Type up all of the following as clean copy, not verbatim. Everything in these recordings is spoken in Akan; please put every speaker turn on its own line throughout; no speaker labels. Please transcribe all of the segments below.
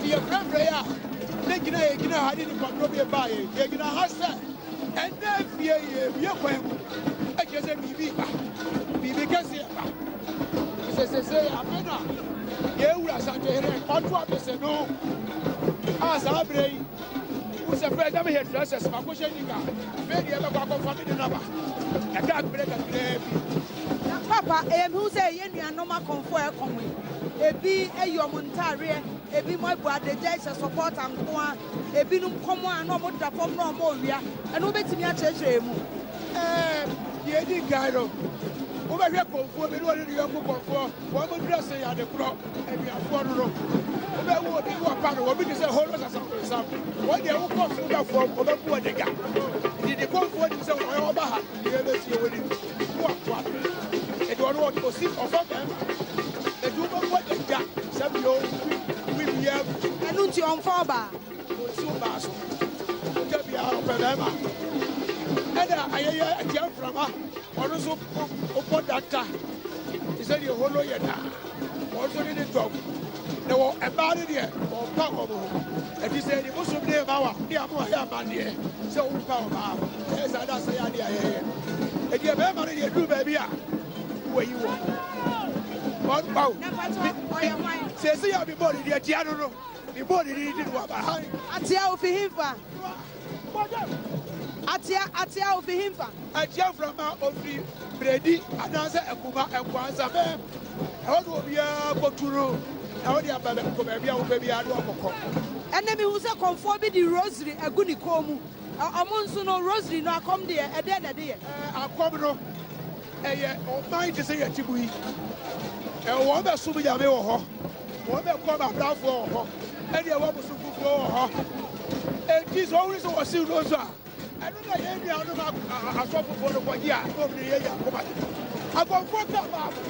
Enti yɛfrɛfrɛ yɛ a, ne gyina a yɛgyina ha ne nipadɔm yɛ baeɛ. Yɛgyina ha sɛ ɛnnɛ afie yi yɛbue kwan mu ɛkyerɛ sɛ biribi ba, biribi kɛseɛ ba. Sɛ sese afe na yɛwura Asantehene ɔto apese no a saa berɛ yi wo sɛ fɛ na mehɛ dresses makɔhyɛ nika afei deɛ ɛbɛkɔ akɔfa me de no aba ɛka berɛ kakraa bi.
Na papa, ɛyɛ me hu sɛ yɛn nuanom akɔmfoɔ a ɛkɔm yi, ebi ayi wɔn ntaareɛ, ebi mo abu adagya hyɛ supporter nko ara, ebinom kɔm a na wɔn da fam na wɔn rewia. Ɛno wobɛtumi akyerɛkyerɛ yɛn mu?
Ɛɛ, deɛ edi kan no, wobɛhwɛ kɔmfoɔ bi ne wɔne ne yɔnko kɔmfoɔ, wɔn mo dress yɛ ade korɔ, anuafoɔ no no. Wobɛhu obi ne wɔpa no, obi te sɛ Holos Asamponsam. Wɔn deɛ wokɔ so wobɛ fam, wɔbɛbu adagya. Nti ne kɔmfoɔ nim sɛ wɔyɛ ɔba ha, deɛ ɛbɛsie wɔ nim. Ne wakoa no. Nti ɔno ɔsi ɔfa bɛrima. Nti wobɛbu adagya sɛ bio, wi biara gu so.
Ɛno nti ɔmfa ɔbaa.
Ɔnsi ɔbaa so. Ɔgya biara ɔpɛ bɛrima. Ɛna ayɛyɛ atia mframa, ɔno nso ɔbɔ danta te sɛ deɛ holo yɛ daa. Wɔn nso ne ne dɔm. Na wɔ mmaa no deɛ wɔmpa wɔn ho. Ɛti sɛ yɛde bosom ne mma wa ne ama ayɛ amanneɛ sɛ wompa ɔbaa ho. Ɛyɛ saa na asɛe adeɛ a yɛyɛ. Ɛti mmarima no deɛ duru baabi a wɔyi wɔ. Wɔn ba o.
Na mpakyɛ ɔyɛ hwan?
Sɛsɛ yɛ a mebɔɔ ne deɛ tia no no. Mebɔɔ ne din de no aba ha.
Atea ofi hemfa? Atea, atea ofi hemfa?
Atea mframa ofiri Bredi anaasɛ Akuma Nkwansa bɛn. Ɛhɔ na obiara kɔtu no na wode aba kɔ baabi a wopɛ biara na wakɔkɔ.
Ɛnnɛ mehu sɛ kɔmfoɔ bi de rosary agu ne kɔn mu. Ɔmo nso no, rosary no akɔm deɛ, ɛdɛn na ɛde yɛ?
Akɔm no, ɛyɛ ɔman te sɛ yɛte mu yi. Wɔn bɛsom Nyame wɔ hɔ. Wɔn bɛkɔ abrafoɔ wɔ hɔ, ɛne ɛwɔ abosom fufuo wɔ hɔ. Enti sɛ wɔhunu sɛ wɔsiw no nso a, ɛno na yɛn nuanom asɔfofoɔ no kɔgye a na wɔn de yɛ yɛn akoma de. Akɔmfoɔ ka Bible.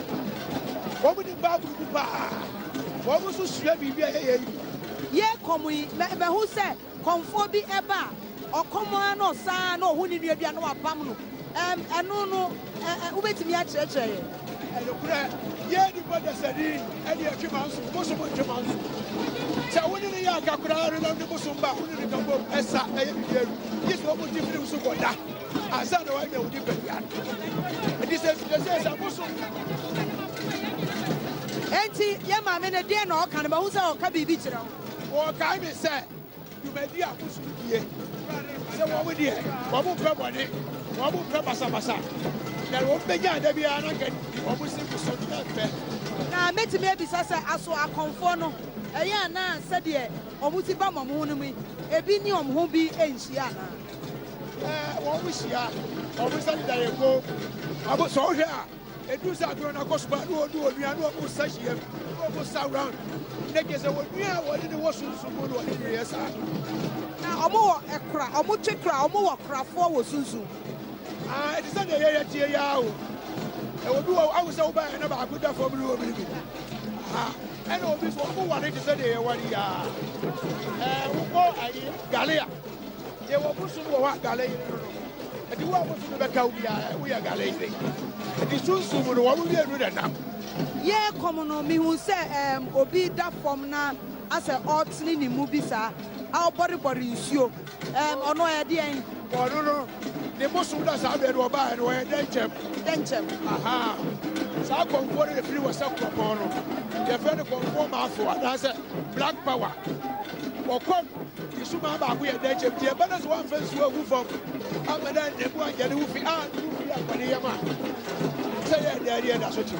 Wɔn nim Bible mu paa. Wɔn nso sua biribi a ɛyɛ yɛn yi.
Yɛn kɔm yi, mɛhu sɛ Kɔmfoɔ bi ba a, ɔkɔm ara na ɔsa ara na ɔhu ne nua bi a na wabam no. Ɛm, ɛno no, ɛ, ɛ, wobɛtumi akyerɛkyerɛ yɛn?
Nokorɛ, yɛn nnipa dasani ne yɛtwe manso, bosom ntwe manso. Sɛ wo ne no yɛ aka koraa no na wode bosom ba a, wo ne no ka bom sa yɛ biribi awie. Gye sɛ wɔn ti firi wo so kɔda ansa na woanya wo nipadua no. Enti sɛ sɛ sɛ bosom.
Enti yɛn maame no, deɛn na ɔka no? Mahu sɛ ɔka biribi kyerɛ wo.
Wɔkae me sɛ. Dwumadi a bosom die sɛ wɔn deɛ wɔn mpɛ bɔne, wɔn mpɛ basabasa, na wɔn bɛnya da biara na nka wɔn se bosom mpɛ.
Na mɛtumi abisa sɛ, aso akɔmfoɔ no, ɛyɛ anaa sɛdeɛ wɔn ti bam wɔn ho no mu yi, ebi ne wɔn ho bi nhyia anaa?
Ɛɛ, wɔn hyia, wɔn nsa deda yɛn kɔn mu. Sɛ wohwɛ a, Ɛduru sɛ agorɔ no akɔ so paa na wɔne onua na wɔn sa hyiam na wɔn sa round na kyerɛ sɛ onua a wɔne no wɔ sunsum mu na wɔne no yɛ saa.
Na wɔn wɔ ɛkora, wɔn twe kora, wɔn wɔ korafoɔ wɔ sunsum mu.
Ah, ɛte sɛ deɛ yɛyɛ tie yi ara o. Ɛwɔ bi wɔ ahu sɛ wobaeɛ na baako da fam ne obi bi. Aha, ɛna obi nso wɔn ware te sɛ deɛ yɛware yi ara. Ɛɛ, wokɔ ayi Galea. Yɛwɔ bosom wɔ hɔ a gale yere no no. Ɛti wo a bosom no bɛka wo biara woyɛ gale yere. Ɛti sunsum mu no wɔn mmienu na nam.
Yɛ kɔm no mehu sɛ ɛɛm obi da fam na asɛ ɔɔtene ne mu bi saa a ɔbɔrebɔre nsuo ɛɛm ɔno ɔyɛ deɛn?
Ɔno no ne bosom na saa berɛ no ɔbaeɛ no ɔyɛ dɛnkyɛm.
Dɛnkyɛm.
Ahaa saa kɔmfoɔ no na ɛfiri wɔ sɛ kuropɔn no yɛfrɛ no kɔmfoɔ maafo anaasɛ black power wɔkɔm. Ne sumaa baako yɛ dɛnkyɛm nti ɛba no sɛ woamfa nsuo agu fam amma no anna mu anyɛ ne ho fi anto fi ankɔ ne yam a, sɛ yɛ dɛn ne ɛda so te.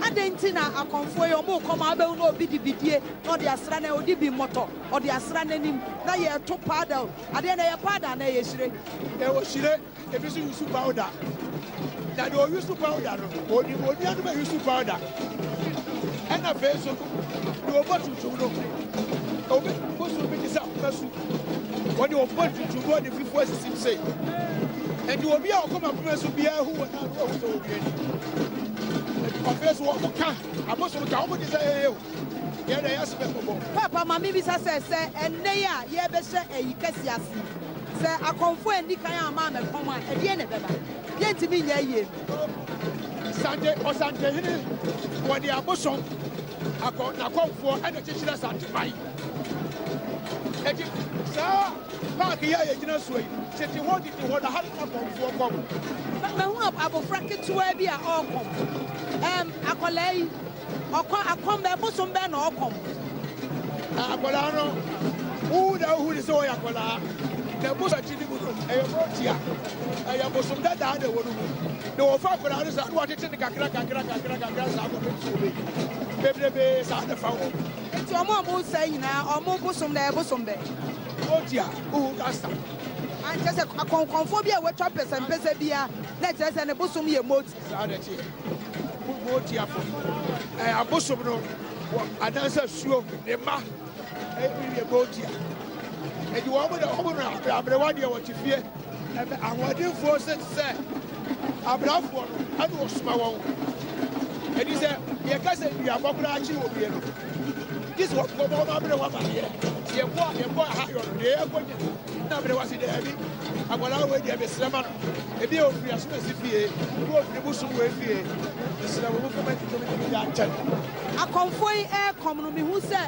Adɛn nti na akɔmfoɔ yi ɔmo rekɔm a wobɛhu na obi de bidie na ɔde asra na ɔde bi mmɔtɔ ɔde asra n'anim na yɛreto paddle adeɛ no ɛyɛ paddle anaa ɛyɛ hyire?
Ɛwɔ hyire. Ebi nso use powder. Na deɛ ɔuse powder no, ɔnim onuanom a use powder. Ɛna afei nso no, deɛ ɔbɔ tuntum no, obi bosom bi te sɛ akoma su. Wɔde ɔbɔ tuntum na ɔde fufuo asisi mu sei. Ɛnti obi a ɔkɔm akoma su biara hu wɔn a na wahu sɛ onua ni. Afei nso wɔn ka abosom ka wɔn de sɛ ee o. Yɛn na yɛase bɛ mmɔbɔ.
Paapa ma mebisa sɛ, sɛ ɛnnɛ yi a yɛrebɛhyɛ ayi kɛse ase yi, sɛ akɔmfoɔ anni kan amma ammɛkɔm a, ɛdeɛn na ɛbɛba? Yɛntumi nyɛ ayie no.
Sante, Ɔsantehene, wɔde abosom akɔ n'akɔmfoɔ na ɛkyekyere Asanteman. Enti saa park yi a yɛgyina soɔ yi, tete hɔ tete hɔ na ha na akɔmfoɔ kɔm.
Mahu abofra ketewa bi a ɔrekɔm. Ɛm, akwadaa yi, ɔkɔ akɔm bɛn, bosom bɛn na ɔkɔm?
Akwadaa no, wohu na wohu ne sɛ ɔyɛ akwadaa. Na bosom akyi no mu no, ɛyɛ mɔtia. Ɛyɛ bosom dadaa na ɛwɔ no mu. Na wɔfa akwadaa no saa na wɔatete no kakra kakra kakra kakra saa kɔpem sɛ ɔbɛyi. Bebrebe saa na ɛfa wɔn.
Enti wɔn a wɔresɛe nyinaa, wɔn bosom no, ɛyɛ bosom bɛn?
Motia, wohu rasta.
Ah, kyerɛ sɛ akɔnkɔnfoɔ bi a wɔatwa mpɛsɛmpɛsɛ biara, na ɛkyerɛ sɛ ne bosom yɛ moti.
Saa na ɛteɛ. Motiafo no, ɛyɛ abosom no wɔ anaasɛ suo ne mma ɛyɛ motia. Enti wɔn na wɔn na aberewa deɛ wɔte fie. Ɛbɛ ahoɔdenfoɔ sɛ sɛ abrafoɔ no ɛna wɔsoma wɔn. Ɛdi sɛ yɛka sɛ nnuabɔ koraa akyi wɔ bie no, gye sɛ wɔbɔ wɔn aberewa amaneɛ. Yɛkɔ a yɛkɔ aha yɔ no deɛ yɛkɔ nyɛ na aberewa si daabi. Akwadaa wei deɛ mesrɛ ma no. Ebi a ofiri asomasi fie, ebi ofiri bosom wei fie. Mesrɛ mo momfa m'atwitwa me de akyɛ no.
Akɔmfoɔ yi rekɔm no, mehu sɛ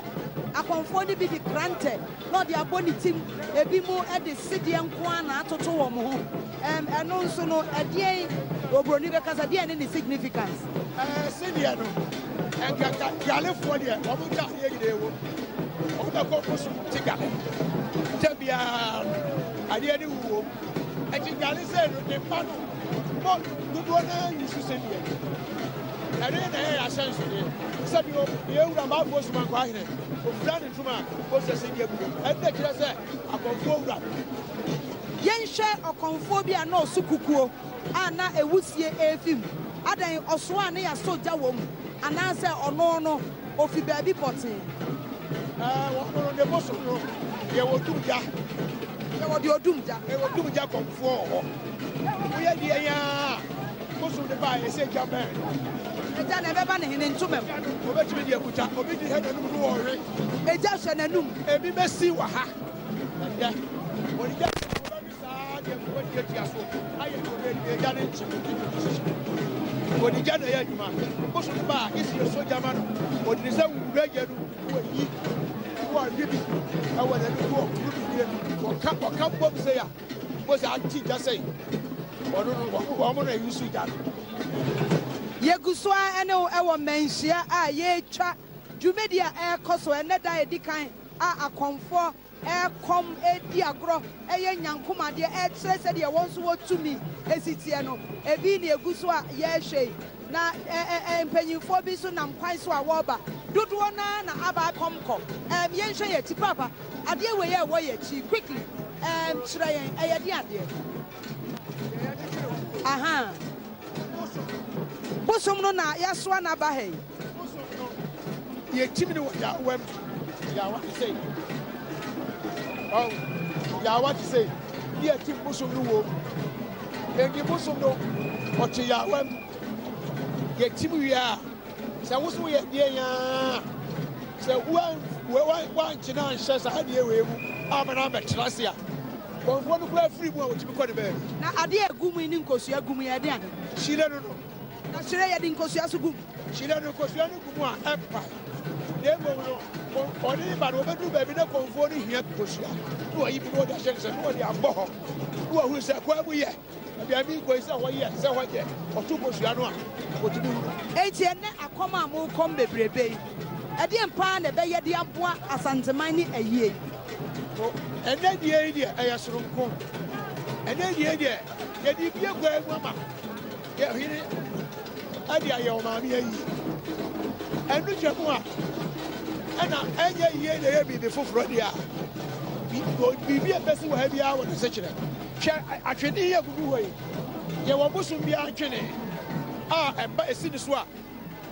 akɔmfoɔ no bi de krantɛ na ɔde abɔ ne tim, ebinom de sedeɛ nko ara na atoto wɔn ho. Ɛm, ɛno nso no, ɛdeɛn, oburoni bɛka sɛ, deɛn ne ne significance?
Ɛɛ, sedeɛ no, ɛnka ka Galefoɔ deɛ, wɔn ntaadeɛ nyinaa ɛwɔ mu. Wɔn bɛkɔ bosom te Gale. Tɛ biara no, adeɛ no wuo. Ɛti Gale sɛ no, ne mma no, bɔ dodoɔ no ara yi so sedeɛ. Ɛno na ɛyɛ ahyɛnsodeɛ. Sɛbi o, deɛ ewura Maafoɔ Sumankɔ ahene, ofura ne ntoma a, ɔsɛ sedeɛ gu mu. Ɛno na ɛkyerɛ sɛ akɔmfoɔ wura no.
Yɛnhwɛ ɔkɔmfoɔ bi a na ɔso kukuo a na awusie refi mu. Adɛn, ɔsoa a na yɛasɔ gya wɔ mu, anaasɛ ɔno no, ɔfi baabi pɔtee?
Ɛɛ, wɔn no, ne bosom no, yɛwɔ dum gya.
Yɛwɔ deɛ ɔdum gya.
Yɛwɔ dum gya kɔmfoɔ wɔ hɔ. Woyɛ deɛ yɛn a, bosom no ba a, ɛsɛ gya bɛn no.
Egya na ɛbɛba ne hene ntoma mu.
Gya no, wɔbɛtumi de akuta. Obi di hɛ n'anum no wɔwe.
Egya hyɛ n'anum.
Ebi bɛsi wɔ ha. Ɛnnɛ, wɔde gya hyɛ hɔ, wɔbɛwe saa deɛ nkurɔfoɔ de atua so ayɛ deɛ wɔbɛyɛ no, gya no nkye no, ɛnyɛ bi hyehyɛ. Wɔde gya na ɛyɛ adwuma. Bosom no ba a, esi yɛsɔ gya ma no. Wɔde ne nsa wura gya no mu, na wayi, na wawe bi ɛwɔ n'ani so, ɔkuru bi wie. Wɔka, wɔka bom sei a, mo sɛ ate gya sei. Wɔn no, wɔn na ɛyi so gya no.
Yɛgu so ara ne wo wɔ mmanhyia a yɛretwa dwumadi a ɛrekɔ so ɛnnɛ da a ɛdi kan a akɔmfoɔ rekɔm, redi agorɔ, reyɛ nyankomadeɛ, rekyerɛ sɛdeɛ wɔn nso wɔ tumi si teɛ no, ebi na ɛgu so a yɛrehwɛ yi. Na ɛ ɛ mpanyinfoɔ bi nso nam kwan so a wɔreba. Dodoɔ no ara na aba akɔm kɔ. Ɛɛm, yɛnhwɛ yɛn akyi. Paapa, adeɛ wei a ɛwɔ yɛn akyi yi, quickly, ɛɛm, kyerɛ yɛn, ɛyɛ deɛn adeɛ? Ahaa. Bosom no na yɛasoa no aba ha yi.
Bosom no, yɛkyim no wɔ yaawa mu. Yaawa te sei. Ɔn, yaawa te sei. Ne yɛkyim bosom no wɔ mu. Enti bosom no, ɔte yaawa mu. Yɛkyim wie a, sɛ wo so woyɛ deɛ yaa, sɛ woankyena anhyɛ saa adeɛ wei mu ama no ambɛtena ase a, Kɔmfoɔ no koraa firi mu a, ɔtumi kɔ ne baabi.
Na adeɛ a ɛgu mu yi ne nkosua gu mu yi, ɛyɛ deɛn ade?
Hyire no no.
Na hyire, yɛde nkosua nso gu mu.
Hyire no, nkosua no gu mu a, ɛmpae. Na mmom no, ɔde ne ba no, wɔbɛduru baabi na kɔmfoɔ no hia nkosua, na wayi bi na ɔde ahyɛ ne nsa, na ɔde abɔ hɔ, na wahunu sɛ kwan mu yɛ. Baabi a merekɔ yi, sɛ hɔ yɛ, sɛ hɔ nyɛ, ɔto nkosua no a, ɔtumi hunu.
Enti ɛnnɛ akɔm a morekɔm bebrebe yi, ɛdeɛn paa na ɛbɛyɛ de aboa Asanteman ne ayie yi?
So ɛnnɛ deɛ yi deɛ ɛyɛ soronko? Ɛnnɛ deɛ yi deɛ yɛde bie kwan mu ama yɛ hene ɛde ayɛ ɔmaame ayie. Ɛno kyɛ mu a ɛna ɛnyɛ yie na ɛyɛ biribi foforɔ deɛ a biribi a ɛbɛsi wɔ ha biara wɔ n'asekyerɛ. Hwɛ atwene yi agugu hɔ yi, yɛwɔ bosom biara ntwene a ɛba ɛsi ne so a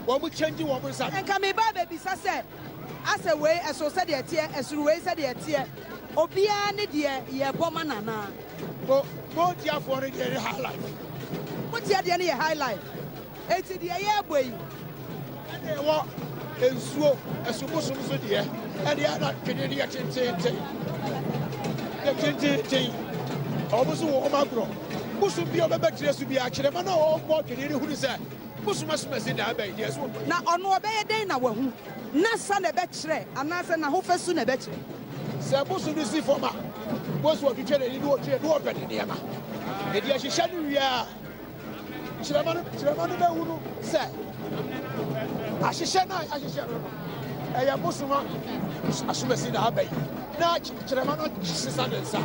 wɔn kyɛngye wɔn nsa.
Nka meba abɛbisa sɛ Asɛ wei ɛso sɛdeɛ ɛteɛ, ɛsoro wei sɛdeɛ ɛteɛ, obiara ne deɛ yɛbɔ ma no anaa?
Mo mo tiafoɔ no deɛ ne high life.
Mo tia deɛ no yɛ high life, enti deɛ yɛrebɔ yi.
Ɛna ɛwɔ nsuo ɛso bosom nso deɛ, ɛdeɛ ana twene no yɛ tententen, yɛ tententen, wɔn nso wɔ wɔn agorɔ. Bosom bi a ɔbɛba tire so biara, kyerɛma no a ɔrebɔ twene no hunu sɛ.
Na ɔno ɔbɛyɛ dɛn na wahu? N'asa na ɛbɛkyerɛ anaasɛ n'ahofɛ su na ɛbɛkyerɛ?
Sɛ bosom no si fam a, bosom ɔtwitwa n'ani na ɔtwe na ɔpɛ ne nneɛma. Enti ɛhyehyɛ no wie a, kyerɛma no kyerɛma no bɛhunu sɛ ahyehyɛ no a yɛahyehyɛ no no ɛyɛ bosom asomasi na aba yi na kyerɛma no sesa ne nsa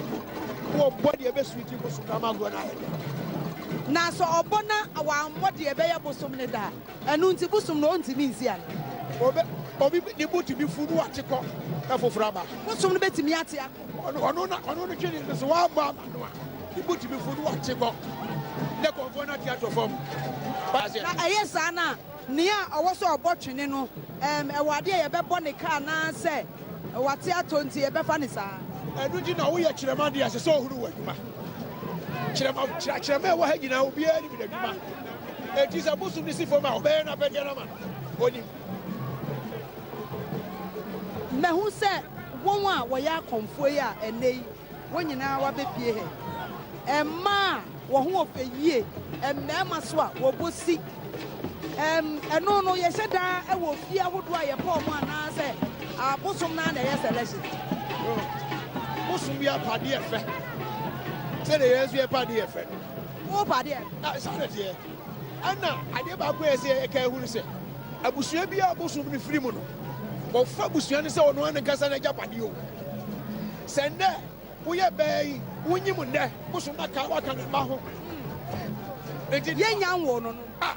na ɔbɔ deɛ ɛbɛsuiti bosom no ama agorɔ no ayɛ dɛ.
Na sɛ ɔbɔ na wammɔ deɛ ɛbɛyɛ bosom no da a, ɛno nti bosom no ɔntumi nsi ana?
Obe, obi ne bo tumi fu no wate kɔ na foforɔ aba.
Bosom no bɛtumi ate akɔ.
Ɔno ɔno na ɔno no twene no so wammɔ ama no a, ne bo tumi fu no wate kɔ ne kɔnfoɔ no ate atɔ fam.
Na ɛyɛ saa no a, nea ɔwɔ sɛ ɔbɔ twene no, ɛm, ɛwɔ adeɛ a yɛbɛbɔ ne ka anaasɛ wate atɔ nti yɛbɛfa no saa?
Ɛno nti na woyɛ kyerɛma deɛ ɛsɛ sɛ ɔhunu w'adwuma. Kyerɛma, kyerɛ, kyerɛma ɛwɔ ha nyinaa obiara nim n'adwuma. Enti sɛ bosom no si fam a, ɔbɛyɛ n'apɛdeɛ no ama no. Ɔnim.
Mahu sɛ wɔn a wɔyɛ akɔmfoɔ yi a ɛnnɛ yi wɔn nyinaa wɔabɛpue ha yi, mmaa a wɔn ho ɔfɛ yie, mmarima so a wɔbɔ si. Ɛm, ɛno no yɛhyɛ da wɔ fie ahodoɔ a yɛpɔ wɔn anaasɛ abosom no ara na ɛyɛ selection.
Bosom bi apadeɛ fɛ sɛdeɛ yɛn nso yɛpɛ adeɛ fɛ no.
Wo pa deɛ.
Na saa na ɛteɛ. Ɛna adeɛ baako a ɛsɛ yɛka ehunu sɛ, abusua bi a bosom no firi mu no, wɔfa abusua no sɛ ɔno ara n'ankasa n'agyapadeɛ o. Sɛ nnɛ woyɛ bɛɛ yi, wonyim nnɛ, bosom no aka waka ne mma ho. Enti
Yɛnnya nwoo no no.
Ah,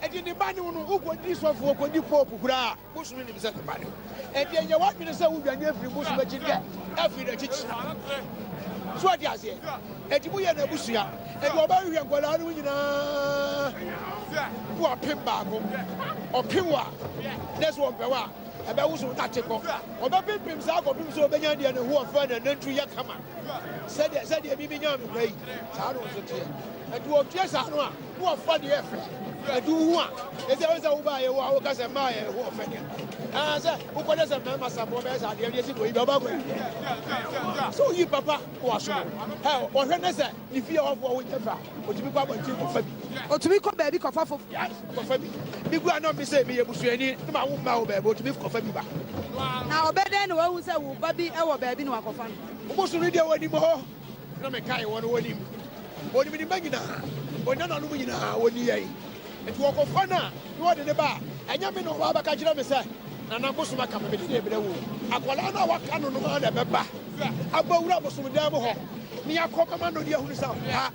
enti ne ba ne wo no, wokɔdi sɔfoɔ, kɔdi pope koraa a, Bosom nim sɛ ne ba ne wo. Enti ɛnyɛ w'adwene sɛ wodwane afiri bosom akyi nnɛ, afiri n'akyi kyena. So ate aseɛ? Enti moyɛ n'abusua. Enti ɔbɛhwehwɛ nkwadaa no nyinaa na wapem baako. Ɔpem wo a, na sɛ ɔmpɛ wo a, ɛbɛwoso na ate kɔ. Ɔbɛpempem saa kɔpem sɛ ɔbɛnya deɛ ne ho ɔfɛ na nantu yɛ kama. Sɛdeɛ sɛdeɛ mimi nyaa me ba yi, saa na ɔnso teɛ. Enti ɔtue saa no a, na wafa deɛ ɛfɛ. Ɛde wo ho a, ɛsɛ wo sɛ wobaa yɛ wo a woka sɛ mmaa yɛ ho ɔfɛ deɛ. Ɛɛ sɛ wokɔdɛ sɛ mmarima safoɔ bɛyɛ sɛ adeɛ deɛ si deɛ oyi bɛ ɔba kɔ yi. Sɛ oyi papa wɔ aso no, ɛ ɔhwɛ ne sɛ ne fie hɔfoɔ wo nyɛ fɛ a, otumi kɔ abɔnten kɔfa bi.
Otumi kɔ baabi kɔfa foforɔ.
Yes, kɔfa bi. Me gu a na ɔme sɛ meyɛ busuani ne ma wo mma wɔ baabi, otumi kɔfa bi ba.
Na ɔbɛdɛn na wahu sɛ wo ba bi wɔ baabi na wakɔfa no?
Wo bosom no deɛ wɔnim hɔ. Na mekae wɔn, wɔnim. Wɔnim ne mma nyinaa, wɔn nananom nyinaa, wɔni yɛn. Enti wɔkɔfa no a, na wɔde no ba a, ɛnyɛ me na ɔba abɛka kyerɛ me sɛ, Nana, bosom aka me, mede no rebrɛ wo. Akwadaa no a wɔaka no no ara na ɛbɛba abɛwura bosomdan mu hɔ, na yɛakɔmama no de ahunu sɛ ampa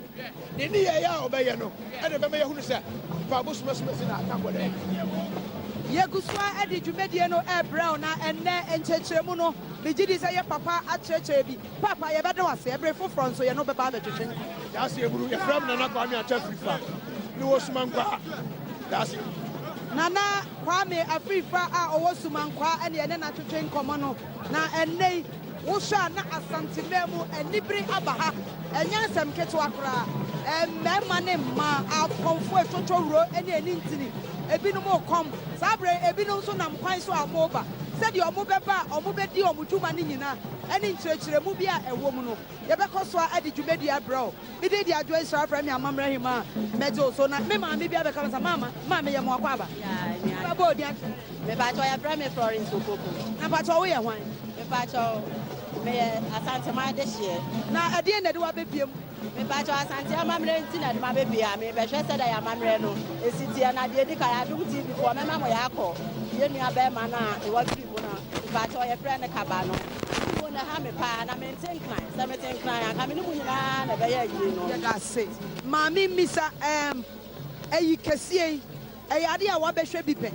ne nneyɛeɛ a ɔbɛyɛ no na ɛbɛma yɛahunu sɛ ampa bosom asomasi na aka akwadaa yi.
Yɛgu so ara de dwumadie no rebrɛ wo, na ɛnnɛ nkyerɛkyerɛmu no, megye di sɛ yɛ papa akyerɛkyerɛ bi. Paapa, yɛbɛda wo ase. Bere foforɔ nso, yɛne wo bɛba abɛtwetwe nkɔmmɔ.
Daase Eburu, yɛfrɛ me Nana Kwame Atta Afrifa, mewɔ Sumankwaa. Daase.
Nana Kwame Afrifa a ɔwɔ Sumankwaa na yɛne no atwetwe nkɔmmɔ no. Na ɛnnɛ yi, wohwɛ a na Asanteman mu anibere aba ha. Ɛnyɛ asɛm ketewa koraa. Mmarima ne mmaa, akɔmfo, atwotwowuro ne anintini, ebinom rekɔm. Saa bere yi, ebinom nso nam kwan so a wɔreba. Sɛdeɛ wɔbɛba a wɔbɛdi wɔn dwuma no nyinaa ne nkyerɛkyerɛmu bi a ɛwɔ mu no, yɛbɛkɔ so ara de dwumadie abrɛ wo. Me din de Adwoa Nhyira, frɛ me Amammerɛ Hemaa. Mɛgye wo so. Na me maame bi abɛka me sɛ, Maama, maame yɛ mo akwaaba. Wobɛbɔ wo din akyerɛ yɛn?
Mepakyɛw, yɛfrɛ me Florence Opoku.
Na pakyɛw, woyɛ hwan?
Mepakyɛw, meyɛ Asanteman adehyeɛ.
Na ɛdeɛn na ɛde wo abɛpie mu?
Mepakyɛw Asante amammerɛ nti na ɛde me abɛpie ha, merebɛhwɛ sɛdeɛ yɛn amammerɛ no ɛsi teɛ, na deɛ ɛdi kan Adom TV foɔ mɛma mo yɛakɔ yɛn nua bɛɛma no a wafiri mu no, mepakyɛw yɛfrɛ no Kaba no, ne wuo no ɛha me paa, na mente Nkran, sɛ mete Nkran a anka me ne mo nyinaa na ɛbɛyɛ ayie no.
Yɛda ase. Maame mmisa ɛɛm ayi kɛseɛ yi ɛyɛ adeɛ a wabɛhwɛ bi pɛn?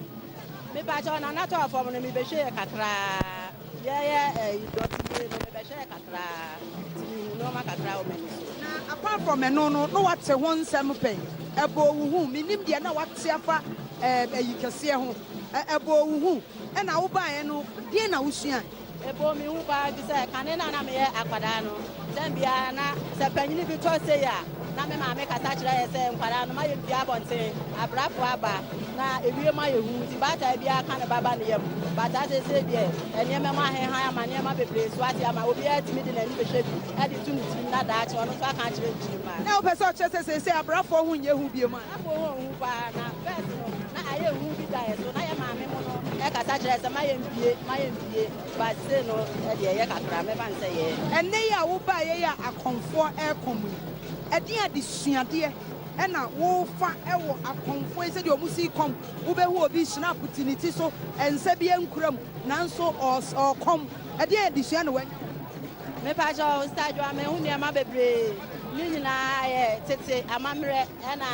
Mepakyɛw Nana tɔɔ fam no mebɛhwɛɛ kakraa. Yɛyɛ ɛyi dɔte yie no mebɛhwɛɛ kakraa nti mehu nnoɔma kakra wɔ m'ani so.
Na apart from ɛno no na wate ho nsɛm pɛn? Ɛbɔɔ wo hu? Mennim deɛ na wate afa ɛɛm ayi kɛseɛ ho. Ɛ ɛbɔɔ wo hu? Ɛna wobaeɛ no deɛn na wosuae?
Ɛbɔɔ me hu paa efisɛ kane no a na meyɛ akwadaa no, tɛm biara na sɛ panyini bi tɔ sei a, na me maame kasa kyerɛ yɛ sɛ nkwadaa no ma yɛmpue abɔnten, abrafo aba na ewiem ayɛ hu nti baatan biara ka ne ba ba ne yam. But seesei deɛ nneɛma mu ahenhan ama nneɛma bebree so ate ama obiara tumi de n'ani bɛhwɛ bi de to ne tirim na daakye ɔno nso aka akyerɛ nkyirimma.
Na wopɛ sɛ ɔkyerɛ sɛ seesei abrafoɔ ho nyɛ hu bio anaa?
Abrafoɔ ho nhu paa na first no na ayɛ hu bi da yɛ so na yɛ maame mo no. Ɛkasa kyerɛ sɛ ma yɛmpue, ma yɛmpue, but sei no deɛ ɛyɛ kakra, mɛfa no sɛ ɛyɛ.
Ɛnnɛ yi a wobaeɛ yi a akɔmfoɔ rekɔm yi, ɛdeɛn adesuadeɛ na wofa wɔ akɔmfoɔ yi sɛdeɛ wɔsi kɔm? Wobɛhu obi hyinapo te ne ti so, nsa bi nkura mu, nanso ɔrekɔm. Ɛdeɛn adesua na woanya wɔ mu?
Mepakyɛw, Sister Adwoa, mahu nneɛma bebree. Ne nyinaa yɛ tete amammerɛ na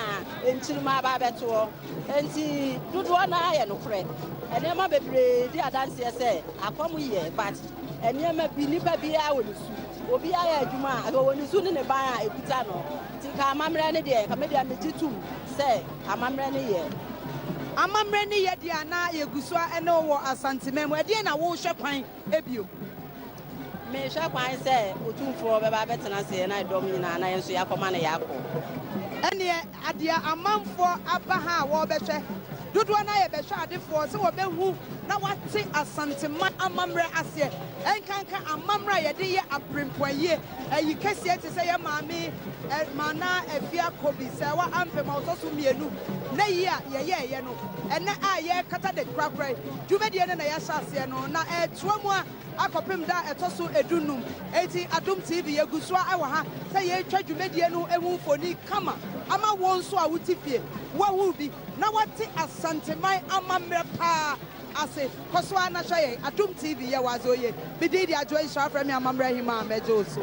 nkyirimma aba abɛtoɔ. Enti dodoɔ no ara yɛ nokorɛ. Nneɛma bebree di adanseɛ sɛ akɔm yɛ but nneɛma bi nipa biara wɔ ne su. Obiara yɛ adwuma a ɔwɔ ne su ne ne ban a ɛkuta no. Nti nka amammerɛ no deɛ nka me deɛ megye tom sɛ amammerɛ no yɛ.
Amammerɛ no yɛ deɛ a na yɛgu so ara ne wo wɔ Asanteman mu. Ɛdeɛn na worehwɛ kwan bio?
Mehwɛ kwan sɛ Otumfoɔ bɛba abɛtena ase na dɔm nyinaa na yɛn nso yɛakɔma no yɛakɔ.
Ɛneɛ adeɛ amanfoɔ aba ha a wɔrebɛhwɛ, dodoɔ no ara yɛ bɛhwɛadefoɔ sɛ wɔbɛhu na wɔate Asanteman amammerɛ aseɛ, ɛnkanka amammerɛ a yɛde yɛ aberempɔayie, ayi kɛseɛ te sɛ yɛn maame Maana Afia Kobi Sɛɛwa Ampem a ɔtɔ so mmienu n'ayi a yɛyɛeɛ no, ɛnnɛ a yɛrekata dɛ korakora yi, dwumadie no na yɛahyɛ aseɛ no na ɛretoa mu a akɔpem da a ɛtɔ so du-num. Enti Adom TV, yɛgu so ara wɔ ha sɛ yɛretwa dwumadie no ho mfoni kama ama wo nso a wote fie, woahunu bi na woate Asanteman amammerɛ paa ase. Kɔ so ara na hwɛ yɛn, Adom TV, yɛwɔ adze oye. Me din de Adwoa Nhyira, frɛ me Amammerɛ Hemaa, mɛgye wo so.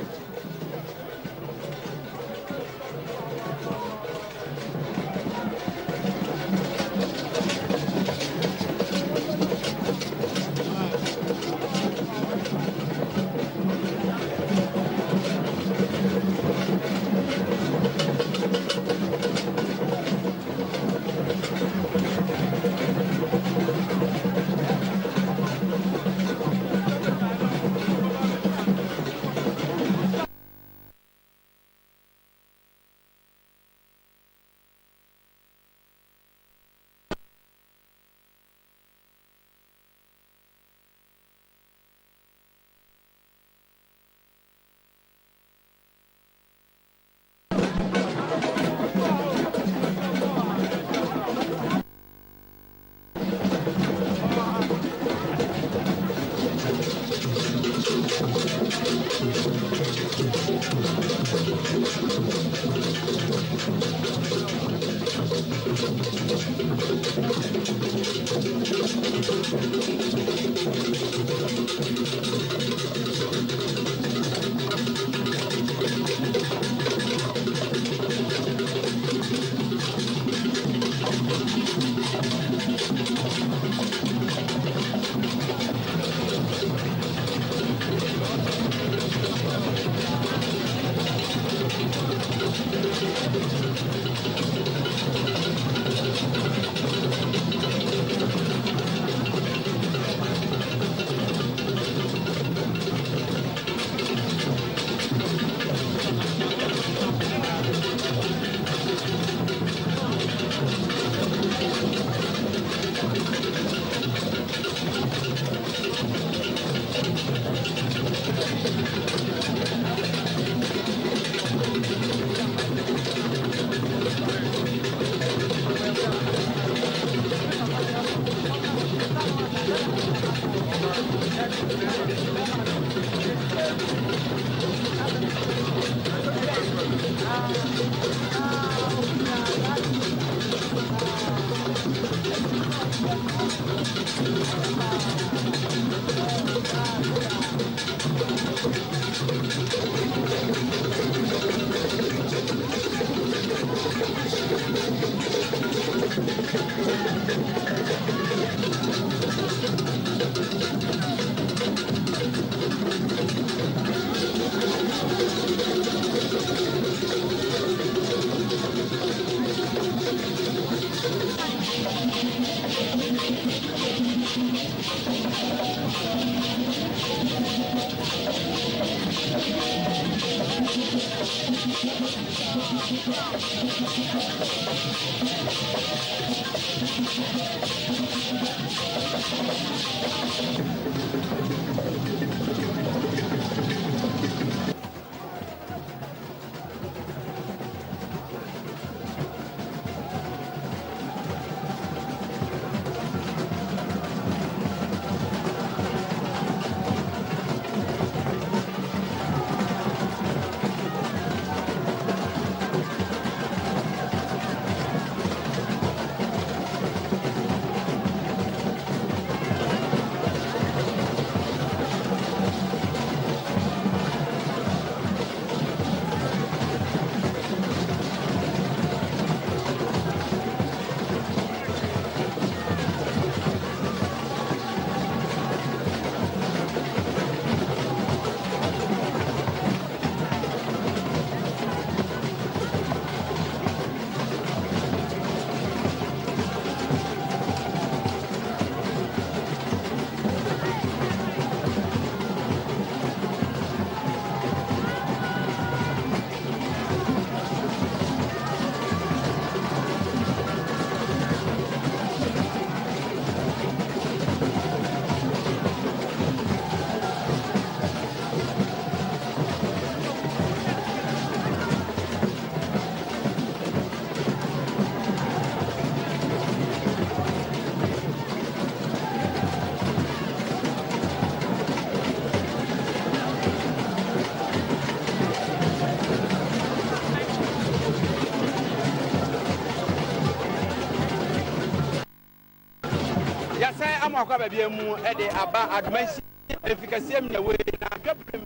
Mɛma wakɔ aba biara mu de aba Adomansi mfikɛseɛ mu na wei na dwaberem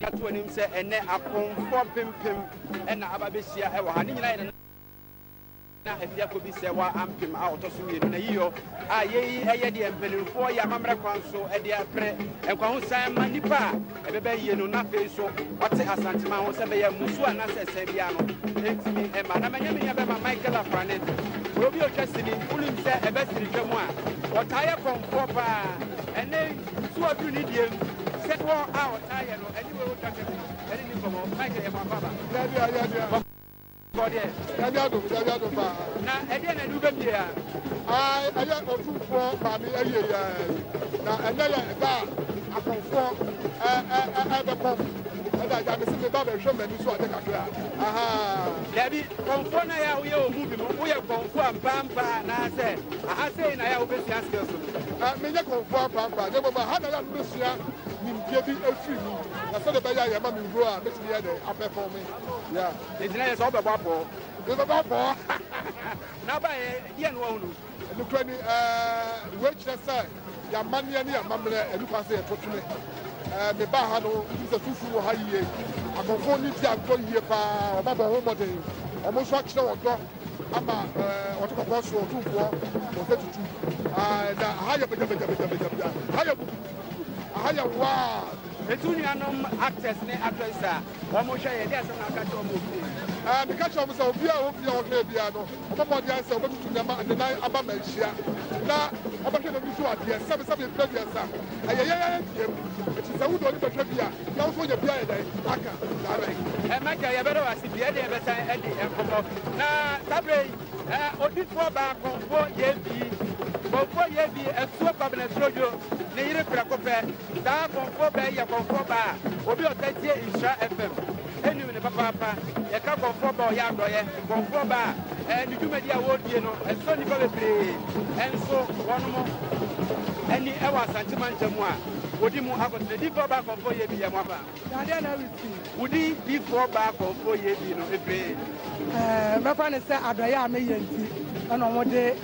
de ato anim sɛ ɛnɛ akɔmfoɔ mpempem na aba bɛhyia wɔ ha. Ne nyinaa yɛ Nana Afiakɔ bi sɛ wa ampem a ɔtɔ so mmienu na yiyɔ a yei ɛyɛ deɛ mpanimfoɔ yɛ amammerɛ kwan so de apere nkwahosan ma nnipa a ɛbɛbɛ yie no na afei nso ɔte Asanteman ho sɛ bɛyɛ mmusuo anaasɛ ɛsɛn biara no ntumi mma. Na manya me nua bɛma Michael Afrane, ɔyɛ obi a ɔtwa sini, wonim sɛ ɛbɛ sini twa mu a ɔtaa yɛ kɔmfoɔ paa. Ɛnnɛ yi nso waduru ne deɛ mu sɛ foɔ a ɔtaa yɛ no ɛne wei ɔtwa twam no ɛne ne nkɔmmɔ. Michael yɛ mo akwaaba.
Dabi a, dabi a.
Bɔkɔɔ deɛ.
Nyame adom, Nyame adom paa.
Na ɛdeɛn na ɛde wo bɛpie ha?
Ae, ɛyɛ Otumfoɔ maame ayie yi ara yi. Na ɛnnɛ yɛ da a akɔmfoɔ ɛ ɛ ɛ ɛbɛkɔ. Ɛna agya mese meba bɛhwɛ m'ani so ade kakra. Ahaa.
Dabi, kɔmfoɔ no a ɛyɛ a woyɛ wɔ movie mu, woyɛ kɔmfoɔ ampaampa anaasɛ aha sei na ɛyɛ a wobɛsua skills no?
Ɛ, menyɛ kɔmfoɔ ampaampa, na mmom aha na ɛyɛ a mebɛsua nimdeɛ bi afiri mu, na sɛdeɛ ɛbɛyɛ a yɛma me role a mɛtumi ayɛ dɛn apɛfɔme. Yeah.
Enti na yɛ sɛ wobɛbɔ apɔɔ.
Mebɛbɔ apɔɔ.
Na wobaeɛ, deɛn na woahunu?
Nokorɛ ni, ɛɛ, wei kyerɛ sɛ yɛn amanneɛ ne yɛn amammerɛ, ɛnni kwan sɛ yɛto twene. Ɛɛ, mebaa ha no, wotumi sɛ sunsum wɔ ha yie. Akɔmfoɔ no di agorɔ yie paa, wɔabɔ wɔn ho mmɔden. Wɔn nso akyerɛ ɔdɔ ama ɛɛ, ɔte kɔkɔɔ soɔ, Otumfoɔ Osei Tutu. Ɛɛ, na aha yɛ bagyabagyabagyabagyabagya, aha yɛ butubutubutu, aha yɛ waa.
Enti wo nuanom actors ne actresses a wɔhwɛ yɛn, deɛ asɛm na woka kyerɛ wɔn wɔ fie?
Ɛɛ, meka kyerɛ wɔn sɛ obiara a ɔwɔ fie a ɔhwɛ yɛn biara no, ɔbɔ mmɔden ara sɛ ɔbɛtutu nneɛma ne nan aba manhyia na ɔbɛhwɛ n'ani so adeɛ. Sɛbesɛbe mprɛ aduasa, ɛyɛ yɛn ara dea mu. Enti sɛ wode w'ani bɛhwɛ bi a, na wo nso woanya bi ayɛ dɛn aka? Saa bɛn.
Ɛɛ, Michael, yɛbɛda wo ase pii. Ɛnde yɛbɛsan adi nkɔmmɔ. Na saa berɛ yi, ɛɛ, odifoɔ baa Kɔmfoɔ Yebi. Kɔmfoɔ Yebi, Asuo Kwabena Surodwo, ne yere prɛko pɛ. Saa kɔmfoɔ baa yi yɛ kɔmfoɔ baa a obi a ɔtaa tie Nhyira FM nim no papaapa. Yɛka kɔmfoɔ baa a ɔyɛ adɔeɛ, kɔmfoɔ baa a ne dwumadi a wɔredie no ɛsɔ nnipa bebree nso wɔnom ani wɔ Asante mantam mu a wɔdi mu akɔtena. Difoɔ baa kɔmfoɔ yɛ bi yɛ mo afa.
Dadeɛ na resi.
Wodi difoɔ baa kɔmfoɔ yɛ bi no ɛfiri.
Ɛɛ mɛfa no sɛ adɔeɛ a meyɛ nti ɛna wɔde.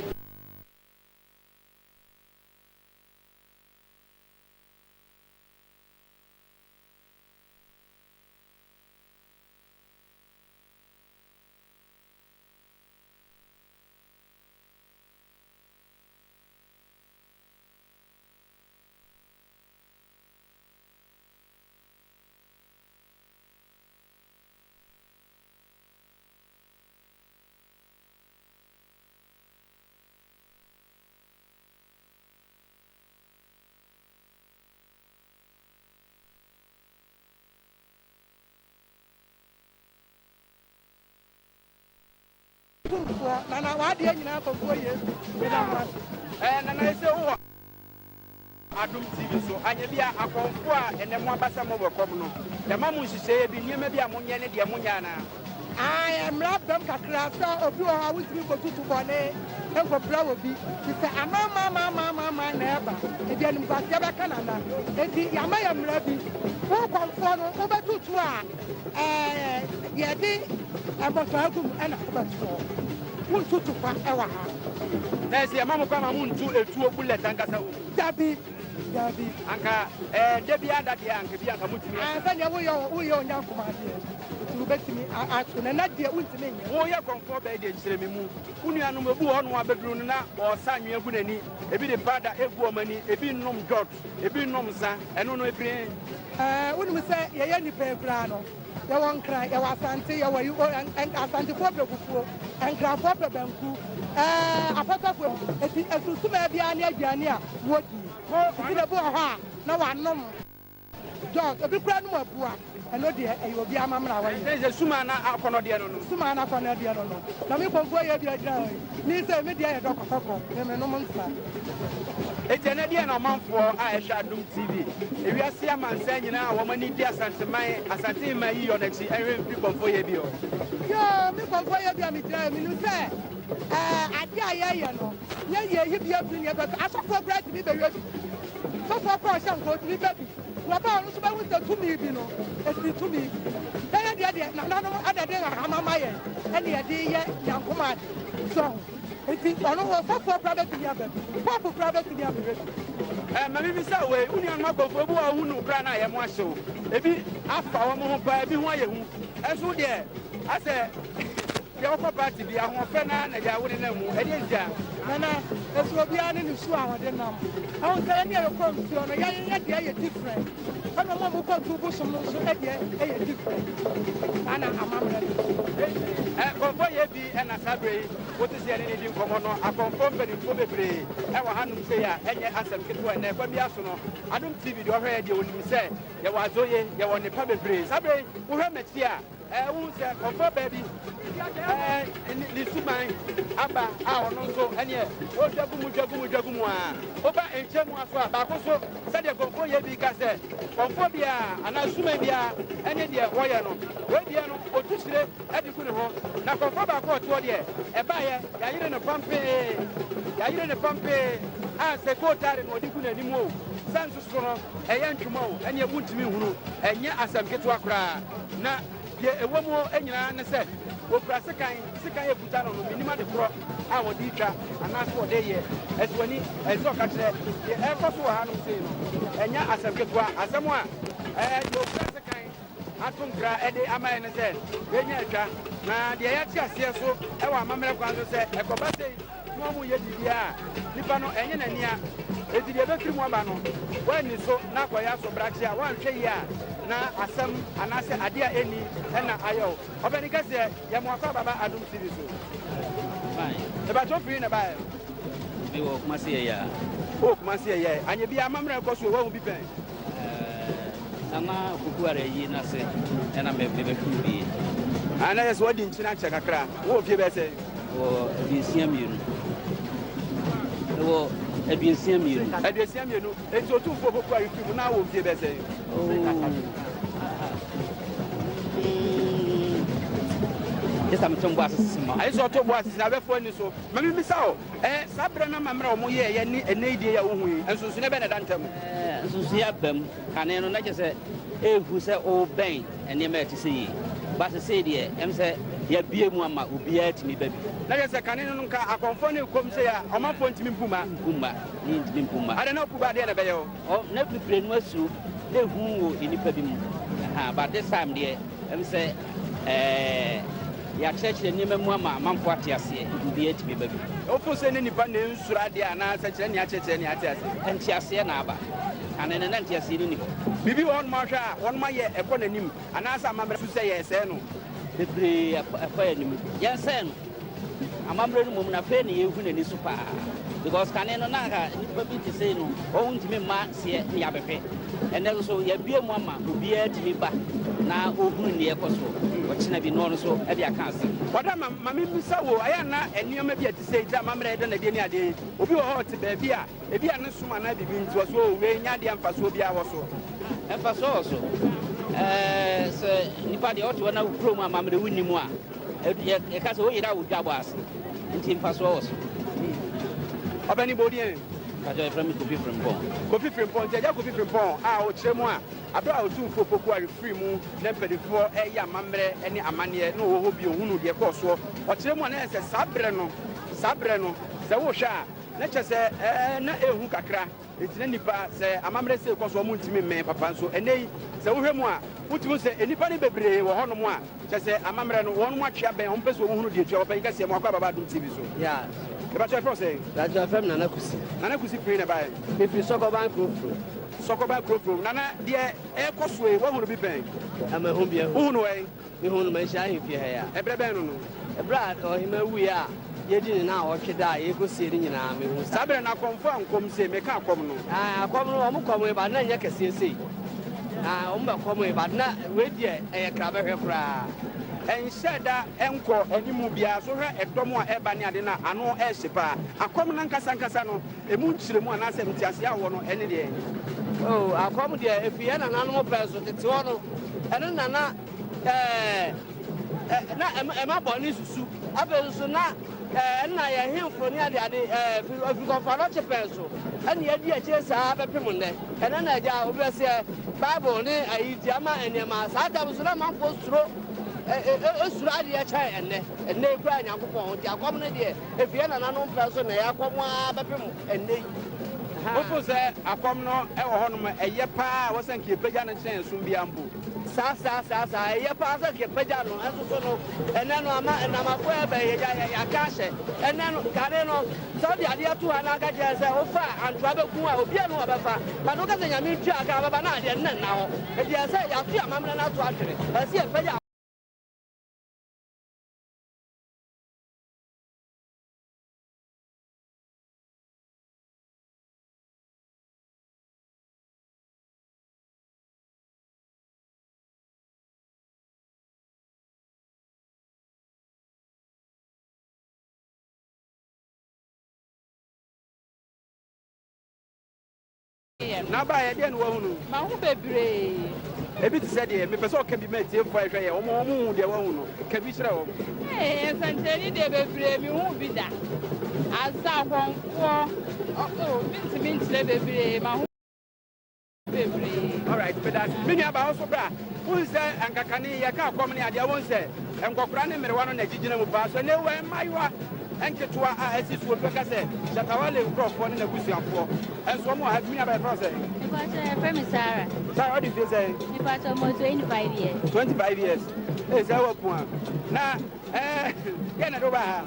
Tumfoɔ, Nana w'adeɛ nyinaa kɔmfoɔ Yesu, meda mo ase.
Ɛɛ Nana ese wowɔ Adom TV so, anyɛ bi a akɔmfoɔ a ɛnɛ mo aba sɛ mo bɛkɔm no, yɛma mo nhyehyɛeɛ bi, nneɛma bi a monyɛ ne deɛ monyɛ anaa?
Ae, mmara bam kakra sɛ obi wɔ hɔ a wontumi nkɔtutu bɔne nkɔpira obi, te sɛ amanamanamanaman na ɛba, enti animguaseɛ bɛka nana. Enti yɛama yɛ mmara bi, wo kɔmfoɔ no wobɛtutu a, ɛɛ, deɛ ɛde mmɔfra agu mu na wobɛtoɔ. Wontutu kwa wɔ ha.
Na ɛsɛ yɛma mo kwan ma montu etuo bullet ankasa wɔ mu?
Dabi, dabi.
Anka ɛɛ, da biara da deɛ anka bi anka motumi.
Ae, sɛdeɛ woyɛ, woyɛ Onyankopɔn adeɛ. Nti wobɛtumi ato no, ɛnɛ deɛ wontumi nyɛ.
Woyɛ kɔmfoɔ bɛɛ deɛ kyerɛ me mu. Wo nuanom ebi wɔ hɔnom a bɛduru no na wɔresa anwea gu n'ani, ebi de powder egu wɔn ani, ebi nnom dwot, ebi nnom nsa, ɛno no efiri he?
Ɛɛ, wonim sɛ yɛyɛ nnipa yi koraa no, yɛwɔ Nkran, yɛwɔ Asante, yɛwɔ yi, o, ɛ, Asantefoɔ pɛ fufuo, Nkranfoɔ pɛ banku, ɛɛ, Apɔtɔfoɔ, enti asusumaa biara ne aduane a wɔdi. Nti na ebi wɔ hɔ a na wɔanom. George, obi koraa nom abua, ɛno deɛ ɛyɛ obi amammerɛ a wayɛ.
Sɛ sɛ suma na akɔnɔ deɛ no no.
Suma na akɔnɔ deɛ no no. Na me kɔmfoɔ yɛ bi agyina hɔ yi, me sɛ me deɛ yɛ dɔkɔdɔkɔ, me me nom nsa.
Enti ɛnɛ deɛ na ɔmanfoɔ a ɛhwɛ Adom TV, ewiase amansan nyinaa a wɔn ani di Asanteman, Asantehemaa yi yɔ no akyi ɛnhwɛ mfiri kɔmfoɔ yɛ bi hɔ.
Yoo, me kɔmfoɔ yɛ bi a megyina hɔ yi, menim sɛ ɛɛ adeɛ a yɛyɛ no, yɛyɛ yi bi afiri neɛ pɛpɛ, asɔfoɔ koraa tumi bɛyɛ bi. Sɔfoɔ koraa a ɔhyɛ nkɔm tumi ba bi, na ɔba a ɔno nso bɛhu sɛ tumi bi no, ɛfiri tumi bi. Yɛn deɛ deɛ nananom na ɛde nhahama ma yɛn ɛne yɛde yɛ nyankom ade. So ho? Nti ɔno ɔsɔfoɔ koraa bɛtumi aba bi, pope koraa bɛtumi abɛhwɛ bi.
Ɛ, ma mibisa wo wei, wo nuanom akɔmfo, ebi wɔ hɔ a wohu no koraa na ayɛ mo ahyew, ebi afa wɔn ho paa, ebi ho ayɛ hu, ɛnso wo deɛ, asɛ deɛ wokɔ party bi, ahoɔfɛ no ara na agya wo nenam mu, ɛdeɛn ntia?
Nana, ɛso obiara ne ne su a ɔde nam. Ɛho sɛ yɛne a yɛkɔ nsuo no, yɛn yɛ deɛ yɛ different. Ɛna ɔmo a ɔmo kɔ nsuo bosom no nso deɛ yɛ different. Saa na amammerɛ no teɛ.
Ɛ, kɔmfɔ yɛ bi na saa berɛ yi wote sɛ yɛne no redi nkɔmmɔ no, akɔmfoɔ mpanimfoɔ bebree wɔ hanom sei a ɛnyɛ asɛm ketewa ɛnnɛ. Kwan biara so no, Adom TV deɛ ɔhwɛ yɛ deɛ ɔnim sɛ yɛwɔ adzoye, yɛwɔ nnepa bebree. Saa berɛ yi, wohwɛ m'akyi a, wohu sɛ kɔmfoɔ baa bi ne suban aba a ɔno nso ɛneɛ ɔdwa gu mu, dwa gu mu, dwa gu mu a. Woba nkyɛn mu aso a, baako nso sɛdeɛ kɔmfoɔ yɛ bi ka sɛ kɔmfoɔ biara anaa suman biara ɛne deɛ wɔyɛ no. Wei deɛ no, ɔtu hyire de gu ne ho. Na kɔmfoɔ baako a ɔte hɔ deɛ, ɛbaeɛ, yɛayere no pampee, yɛayere no pampee a sɛ kootaare na ɔde gu n'anim o, sɛ nso so no ɛyɛ ntwoma o, ɛneɛ wontumi nhunu. Ɛnyɛ asɛm ketewa koraa. Na deɛ ɛwɔ mu nyinaa ne sɛ wɔkura sekan, sekan a ɛkuta no no, mennim ade korɔ a wɔde retwa anaasɛ wɔde reyɛ. Ɛsɛ w'ani, ɛsɛ sɛ ɔka kyerɛ deɛ ɛrekɔ so wɔ hanom sei no, ɛnyɛ asɛm ketewa. Asɛm a ɛɛ deɛ ɔkura sekan ato nkra de ama yɛn ne sɛ yɛnya atwa. Na deɛ yɛate aseɛ so wɔ amammerɛ kwan so sɛ ɛkɔba sei na wɔyɛ biribiara a, nipa no ɛnyɛ n'ani a, enti deɛ ɛbɛfiri mu aba no, woanni so na akɔyɛ asobrakye a, woanhwɛ yie a, na asɛm anaasɛ adeɛ a ɛnni na ayɛ wo. Ɔpanin kɛseɛ, yɛ mo akwaaba ba Adom TV so.
Fine.
Mepakyɛ wo firi he na ɛbaeɛ?
Me wɔ Kumasi yɛyɛ a.
Wowɔ Kumasi yɛyɛ. Anyɛ biaa amammerɛ ɛkɔ so o, woahu bi pɛn?
Nana Opoku Ware ayi n'ase ɛna me mebɛhwɛ bi.
Ah, na yɛ sɛ wadi nkyene akyɛ kakra. Wowɔ fie bɛyɛ sɛn?
Wɔ 62. Wɔ 62.
62. Enti Otumfoɔ Opoku Ware firi mu na wowɔ fie bɛyɛ sɛn?
Oh. Mm. Gye sɛ meto mbɔ asese ma.
Ayɛ sɛ ɔto bɔ asese na abɛfo ani so. Ma memmisa wo, eh, saa berɛ no amammerɛ a wɔyɛeɛ ne ɛnnɛ yi deɛ yi a wohu yi, nsonsonoeɛ bɛn na ɛda ntam?
Nsonsonoeɛ aba mu. Kane no, na kyerɛ sɛ ɛyɛ hu sɛ wobɛn nneɛma a ɛte sɛ yei. But sesei deɛ, ɛm sɛ yɛabue mu ama obiara tumi ba bi.
Na kyerɛ sɛ kane no nka akɔmfoɔ no rekɔ mu sei a, ɔmanfoɔ ntumi mpu mma.
Mpu mma, ne yɛntumi mpu mma.
Adɛn na wopu ba a, deɛn na ɛbɛyɛ wo?
Ɔ, na bebree no asuro, na ehu wɔ nnipa bi mu. Ahaa, but this time deɛ, ɛm sɛ ɛɛ, yɛakyerɛkyerɛ nneɛma mu ama amanfoɔ ate aseɛ, nti obiara tumi ba bi.
Wofo sɛ ne nnipa na ensuro adeɛ anaa sɛ kyerɛ nea akyerɛkyerɛ nea ate aseɛ?
Nteaseɛ na aba. Kane no, na nteaseɛ no nni hɔ.
Biribi wɔ hɔnom a wohwɛ a wɔnom ayɛ ɛkɔ n'anim anaasɛ amammerɛ su sɛ yɛresɛe no?
Bebree ɛkɔ anim. Yɛnsɛe no. Amammerɛ no mmom no afei na yɛrehu n'ani so paa because kane no na anka nnipa bi te sei no wɔn ntumi mma seɛ ne yɛabɛhwɛ. Ɛnnɛ nso yɛabue mu ama obiara tumi ba na ɔhunu nea ɛkɔ soɔ. Ɔkyena bi na ɔno nso de aka asɛm.
Kwada ma ma memmisa wo, ɛyɛ a na nneɛma bi a ɛte sei te sɛ amammerɛ a yɛda no adi ne adeɛ yi, obi wɔ hɔ a ɔte baabi a Ebia ne som anaa biribi nti ɔse oh wei nyɛ adeɛ a mfasoɔ biara wɔ so.
Mfasoɔ wɔ so. Ɛɛ sɛ nipa deɛ ɔte hɔ na wo kurom amammerɛ wonni mu a, yɛka sɛ woyera wo dwabɔ ase. Nti mfasoɔ wɔ so.
Ɔbɛni bɔ odin.
Mpakyɛ yɛfrɛ me Kofi Frimpong.
Kofi Frimpong, nti agya Kofi Frimpong a ɔkyerɛ mu a, aberɛ a Otumfoɔ Opoku Ware firi mu na mpanimfoɔ reyɛ amammerɛ ne amanneɛ na ɔwɔ hɔ bi ɔhunuu deɛ ɛkɔɔ soɔ. Ɔkyerɛ mu a na ɛyɛ sɛ saa berɛ no, saa berɛ no sɛ wohwɛ a, Na kyerɛ sɛ ɛɛ na ɛyɛ hu kakra, enti na nnipa, sɛ amammerɛ sei kɔ so a, wɔntumi mmɛn papa. Nso ɛnnɛ yi, sɛ wohwɛ mu a, wotumi hu sɛ nnipa no bebree wɔ hɔnom a, kyerɛ sɛ amammerɛ no, wɔn atwe abɛn, wɔmpɛ sɛ wɔhunu deɛ ɛtua. Ɔpanyin kɛseɛ, mo akɔ aba ba Adom TV so.
Yeah.
Mepakyɛ yɛfrɛ wo sɛn?
Mepakyɛ yɛfrɛ me Nana Kusi.
Nana Kusi firi na ɛbaeɛ?
Mefiri Sɔkɔban Kurofuro.
Sɔkɔban Kurofuro. Nana, deɛ ɛrekɔ soɔ yi, woahunu bi pɛn?
Mahu bi ahu.
Wohunu wɛn?
Mehuu no manhyia ahemfie ha yi a.
Ɛberɛ bɛn no no?
Ɛberɛ a ɔhemmaa wuiɛ a yɛdi ne naawɔtwe da a yɛrekɔsie no nyinaa, mehuu saa.
Saa berɛ no akɔmfoɔ ankɔm sei, meka akɔm no.
Ae, akɔm no, wɔn kɔmee but na ɛnyɛ kɛseɛ sei. Ae, wɔn bɛkɔmee but na wei deɛ ɛyɛ krabɛhwɛ koraa.
Ɛnhyɛɛ da nkɔ animu biara so, hwɛ ɛdɔm a ɛreba ne ade no a, ano rehye paa. Akɔm no ankasa ankasa no, ɛmu nkyerɛmu anaasɛ nteaseɛ a wowɔ no ɛne deɛn?
Oh, akɔm deɛ, ɛfiri yɛn nananom pɛn so, tete hɔ no, ɛno na na ɛɛ na ɛma bɔne susu. Afei nso na ɛɛ na yɛn hemfo ne adeade ɛɛ firi kɔmfoanɔkye pɛn so ɛna yɛadi akyire saa bɛpem nnɛ. Ɛnɛ na agya obi bɛseɛ Bible ne ayi ti ama nneɛma saa tam so na amanfoɔ suro. Suro adeɛ kyɛn ɛnnɛ. Ɛnnɛ yi koraa Nyankopɔn nti akɔm no deɛ ɛfiri yɛn nananom pɛ so na ɛyɛ akɔm ara bɛpem ɛnnɛ yi.
Wofo sɛ akɔm no wɔ hɔnom ɛyɛ paa a wɔsɛ nka yɛpagya no kyɛn ɛsom biara mpo?
Saa saa saa saa ɛyɛ paa sɛ nka yɛpagya no ɛnso so no ɛnnɛ no ama nnamafo ɛbɛ yɛgya yɛaka ahyɛ ɛnnɛ no kane no sɛ wode adeɛ to ha na aka kyerɛ sɛ wofa a antoa bɛku a obiara ne wɔbɛfa but woka sɛ Nyame ntua ka bɛba na adeɛ no na nna hɔ nti ɛsɛ yɛato yɛn amammerɛ no ato atwene ɛsɛ yɛpagya.
Na baeɛ, deɛn na woahunu?
Mahu bebree.
Ebi te sɛ deɛ? Mepɛ sɛ ɔka bi ma atiefoɔ a ɛhwɛ yɛn, wɔn wɔn nhu deɛ woahu no. Ka bi kyerɛ wɔn.
Ee, nsɛnkyerɛnne deɛ bebree mehu bi da. Asa, akɔmfoɔ, oh, mentumi nkyerɛ bebree, mahu bebree.
Alright, meda ase. Me nua baa, wo nso bra. Wohu sɛ anka kane yɛka akɔm ne adeɛ, wohu sɛ nkɔkora ne mmerewa no na ɛgyigyina mu paa. So ɛnnɛ wɔ mmaayewa nketewa a asi so, obi bɛka sɛ Shatta Wale nkurɔfoɔ ne n'abusuafoɔ nso wɔn wɔ ha bi. Me nua baa, yɛfrɛ wo sɛn?
Mepakyɛ yɛfrɛ me Sarah.
Sarah, wode mfie sɛn?
Mepakyɛ mewɔ 25 years.
25 years. Ee, sɛ woapu a. Na Ɛɛ, deɛ na ɛde wo baa ha?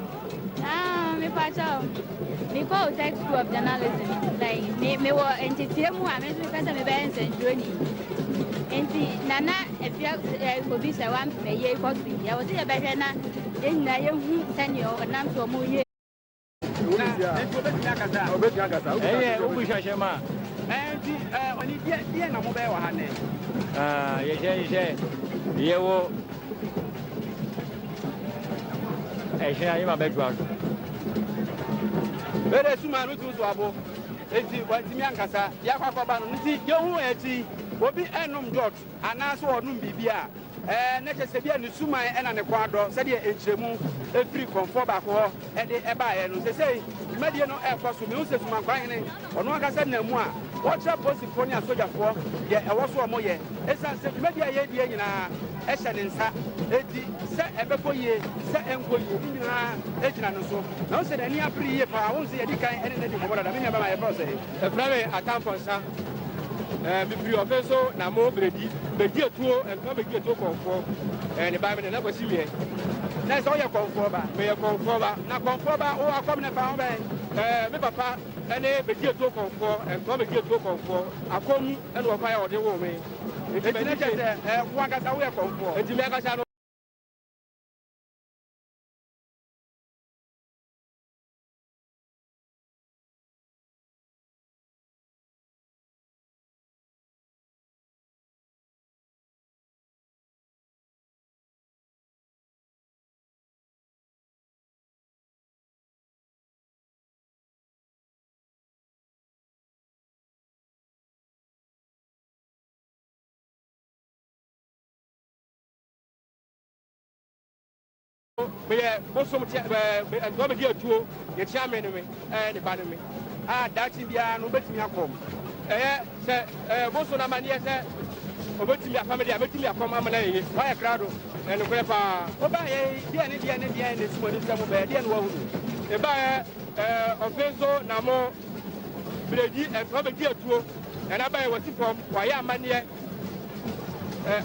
Ah, me pakyɛ me kɔ Tech School of Journalism. Like, me me wɔ nteteɛ mu a me nso mepɛ sɛ mebɛyɛ nsɛntwerɛni. Nti nana afia obi sɛ wampɛ yie kɔ so yi. Ɛwɔ sɛ yɛbɛhwɛ na yɛn nyinaa yɛhu sɛdeɛ ɔnam so ɔmo yɛ.
Nti obetumi akasa.
Obetumi akasa.
Ɛyɛ wobu hwɛhwɛ ma.
Nti ɔni deɛ deɛ na mobɛyɛ wɔ ha nnɛ?
Yɛhyɛ nhyehyɛ yɛwɔ ɛhyɛn a yɛma bɛtoa so.
Bɛrɛ suma no tumi so abo nti wantumi ankasa yɛakɔ akɔba no nti yɛhu akyi obi ɛnom jɔt anaasɛ ɔnom biribi a ɛɛ na kyɛ sɛ bi a ne suman ɛna ne kɔn adɔ sɛdeɛ nkyerɛmu ɛfiri kɔnfoɔ baako hɔ ɛde ɛbaeɛ no. Sesei dwumadie no ɛrekɔ so. Mehu sɛ Sumankwaa hene ɔno ankasa nam mu a ɔrekyerɛ apolisifoɔ ne asogyafoɔ deɛ ɛwɔ so wɔyɛ. Ɛsiane sɛ dwumadie a yɛredie nyinaa ɛhyɛ ne nsa enti sɛ ɛbɛkɔ yie sɛ ɛnkɔ yie ne nyinaa ɛgyina no so. Mahu sɛ n'ani abere yie paa. Wohu sɛ yɛadi kan ɛne no adi nkɔmmɔ dada. Me nua bɛma yɛfrɛ wo sɛn?
Yɛfrɛ me Atamfɔnsa. Ɛɛ mefiri ɔfe so na mo bredi bedi atuo ntoma bedi atuo kɔnfoɔ ɛɛ ne ba me nana kwasi wiɛ.
Na sɛ woyɛ kɔnfoɔ ba?
Meyɛ kɔnfoɔ ba.
Na kɔnfoɔ ba wo akɔm ne fa ho bɛn?
Ɛɛ me papa ɛne bedi atuo kɔnfoɔ ntoma bedi atuo kɔnfoɔ akɔm mu ɛna ɔfa yɛ ɔde woo me.
Enti na kyerɛ sɛ ɛɛ wo ankasa woyɛ kɔnfoɔ?
Enti me ankasa no. Meyɛ bosom kyɛ ɛɛ ntoa bɛdi atuo yɛkyia me ne me ɛɛ ne ba ne me
a daakye biara no wobɛtumi akɔm.
Ɛyɛ sɛ ɛɛ bosom no amanneɛ sɛ obɛtumi afa me deɛ a mɛtumi akɔm ama no ayɛ yie.
Woayɛ krado?
Ɛnokorɛ paa.
Wobaeɛ yi deɛ ne deɛ ne deɛn na ɛsi mo anim sɛ mobɛyɛ? Deɛn na woahunu?
Mebaeɛ ɛɛ ɔfe nso na mo brɛdi ntoa bɛdi atuo na n'abaeɛ wasi fam wayɛ amanneɛ.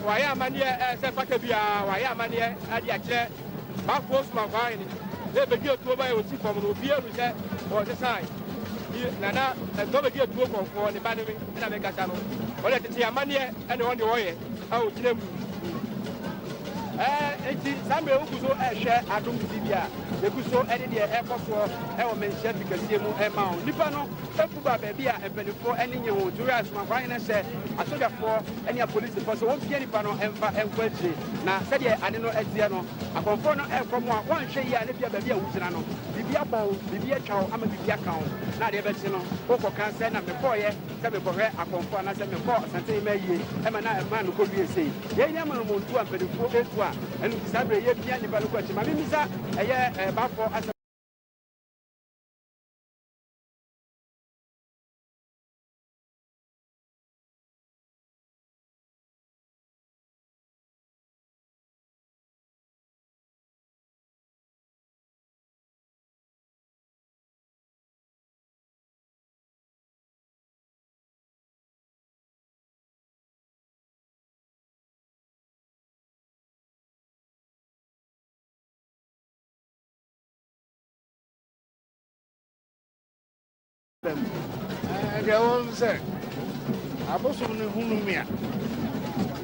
Wɔayɛ amanneɛ sɛ fata biara wɔayɛ amanneɛ de akyerɛ Bafo Osumankwaa hene na ebedi atuo bae wɔ si fam no obiara hu sɛ wɔsesae na na ɛtɔ bedi atuo kɔmfoɔ ne ba ne me na mekasa no wɔde tete amanneɛ ne wɔn de wɔyɛ a wɔgyina mu.
Enti saa mmerɛ wogu so rehwɛ Adom TV a yɛgu so de deɛ ɛrekɔ soɔ wɔ Manhyia fi kɛseɛ mu rema wo. Nnipa no afu ba baabi a mpanimfoɔ ani nnye ho nti wohwɛ a Somankwaa hene hyɛ asogyafoɔ ne apolisifoɔ sɛ wɔmpia nnipa no mfa nkɔ akyire na sɛdeɛ ade no teɛ no akɔmfoɔ no rekɔ mu a woanhwɛ yie a na bia baabi a wogyina no biribi abɔ wo, biribi atwa wo ama biribi aka wo na adeɛ bɛkye no wokɔka sɛ na mekɔeɛ sɛ mekɔhwɛ akɔmfoɔ anaasɛ mekɔɔ Asantehema ayie ma na ɛmaa no kɔwie sei. Yei ne amonomontuo a mpanimfoɔ retu a ɛno nti saa berɛ yi yɛpia nnipa no kɔ akyi. Ma memmisa ɛyɛ bafoɔ asɛm. aba mu?
Deɛ ɛwɔ ne sɛ, abosom no hunu me a,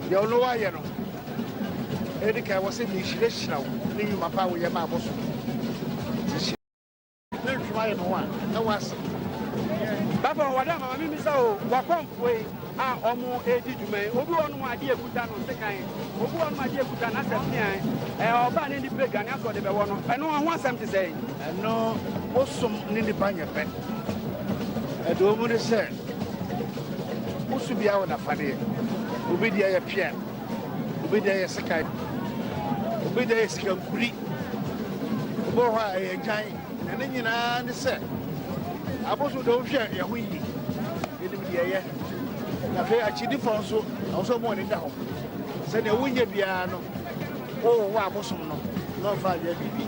deɛ ɔno wayɛ no, ɛdi kan wɔ sɛ mehyirahyira wo ne nnwuma pa a woyɛ ma abosom. Nti Ne ntwom ayɛ me ho a, na w'ase.
Bafo, wɔda ma ma memmisa o, w'akɔmfoɔ yi a wɔn redi dwuma yi, obi wɔ nom a adeɛ ekuta no sekan, obi wɔ nom adeɛ ekuta no asɛ pean, ɛɛ ɔbaa ne nipa dwane asɛ ɔde bɛwɔ no, ɛno ho asɛm te sɛn?
Ɛno bosom ne nipa nyɛ pɛ. Ɛdeɛ wɔ mu ne sɛ, bosom biara wɔ n'afadeɛ. Obi deɛ yɛ pean, obi deɛ yɛ sekan, obi deɛ yɛ sikankuri, obi wɔ hɔ a ɛyɛ gyan. Na ne nyinaa ne sɛ, abosom deɛ wɔhwɛ yɛn ho yie, yɛnim deɛ ɛyɛ. Na afei akyidifoɔ nso, ɛwɔ sɛ wɔn ani da hɔ. Sɛdeɛ wonyɛ biara no, wowɔ abosom no na ɔmfa anyɛ biribi.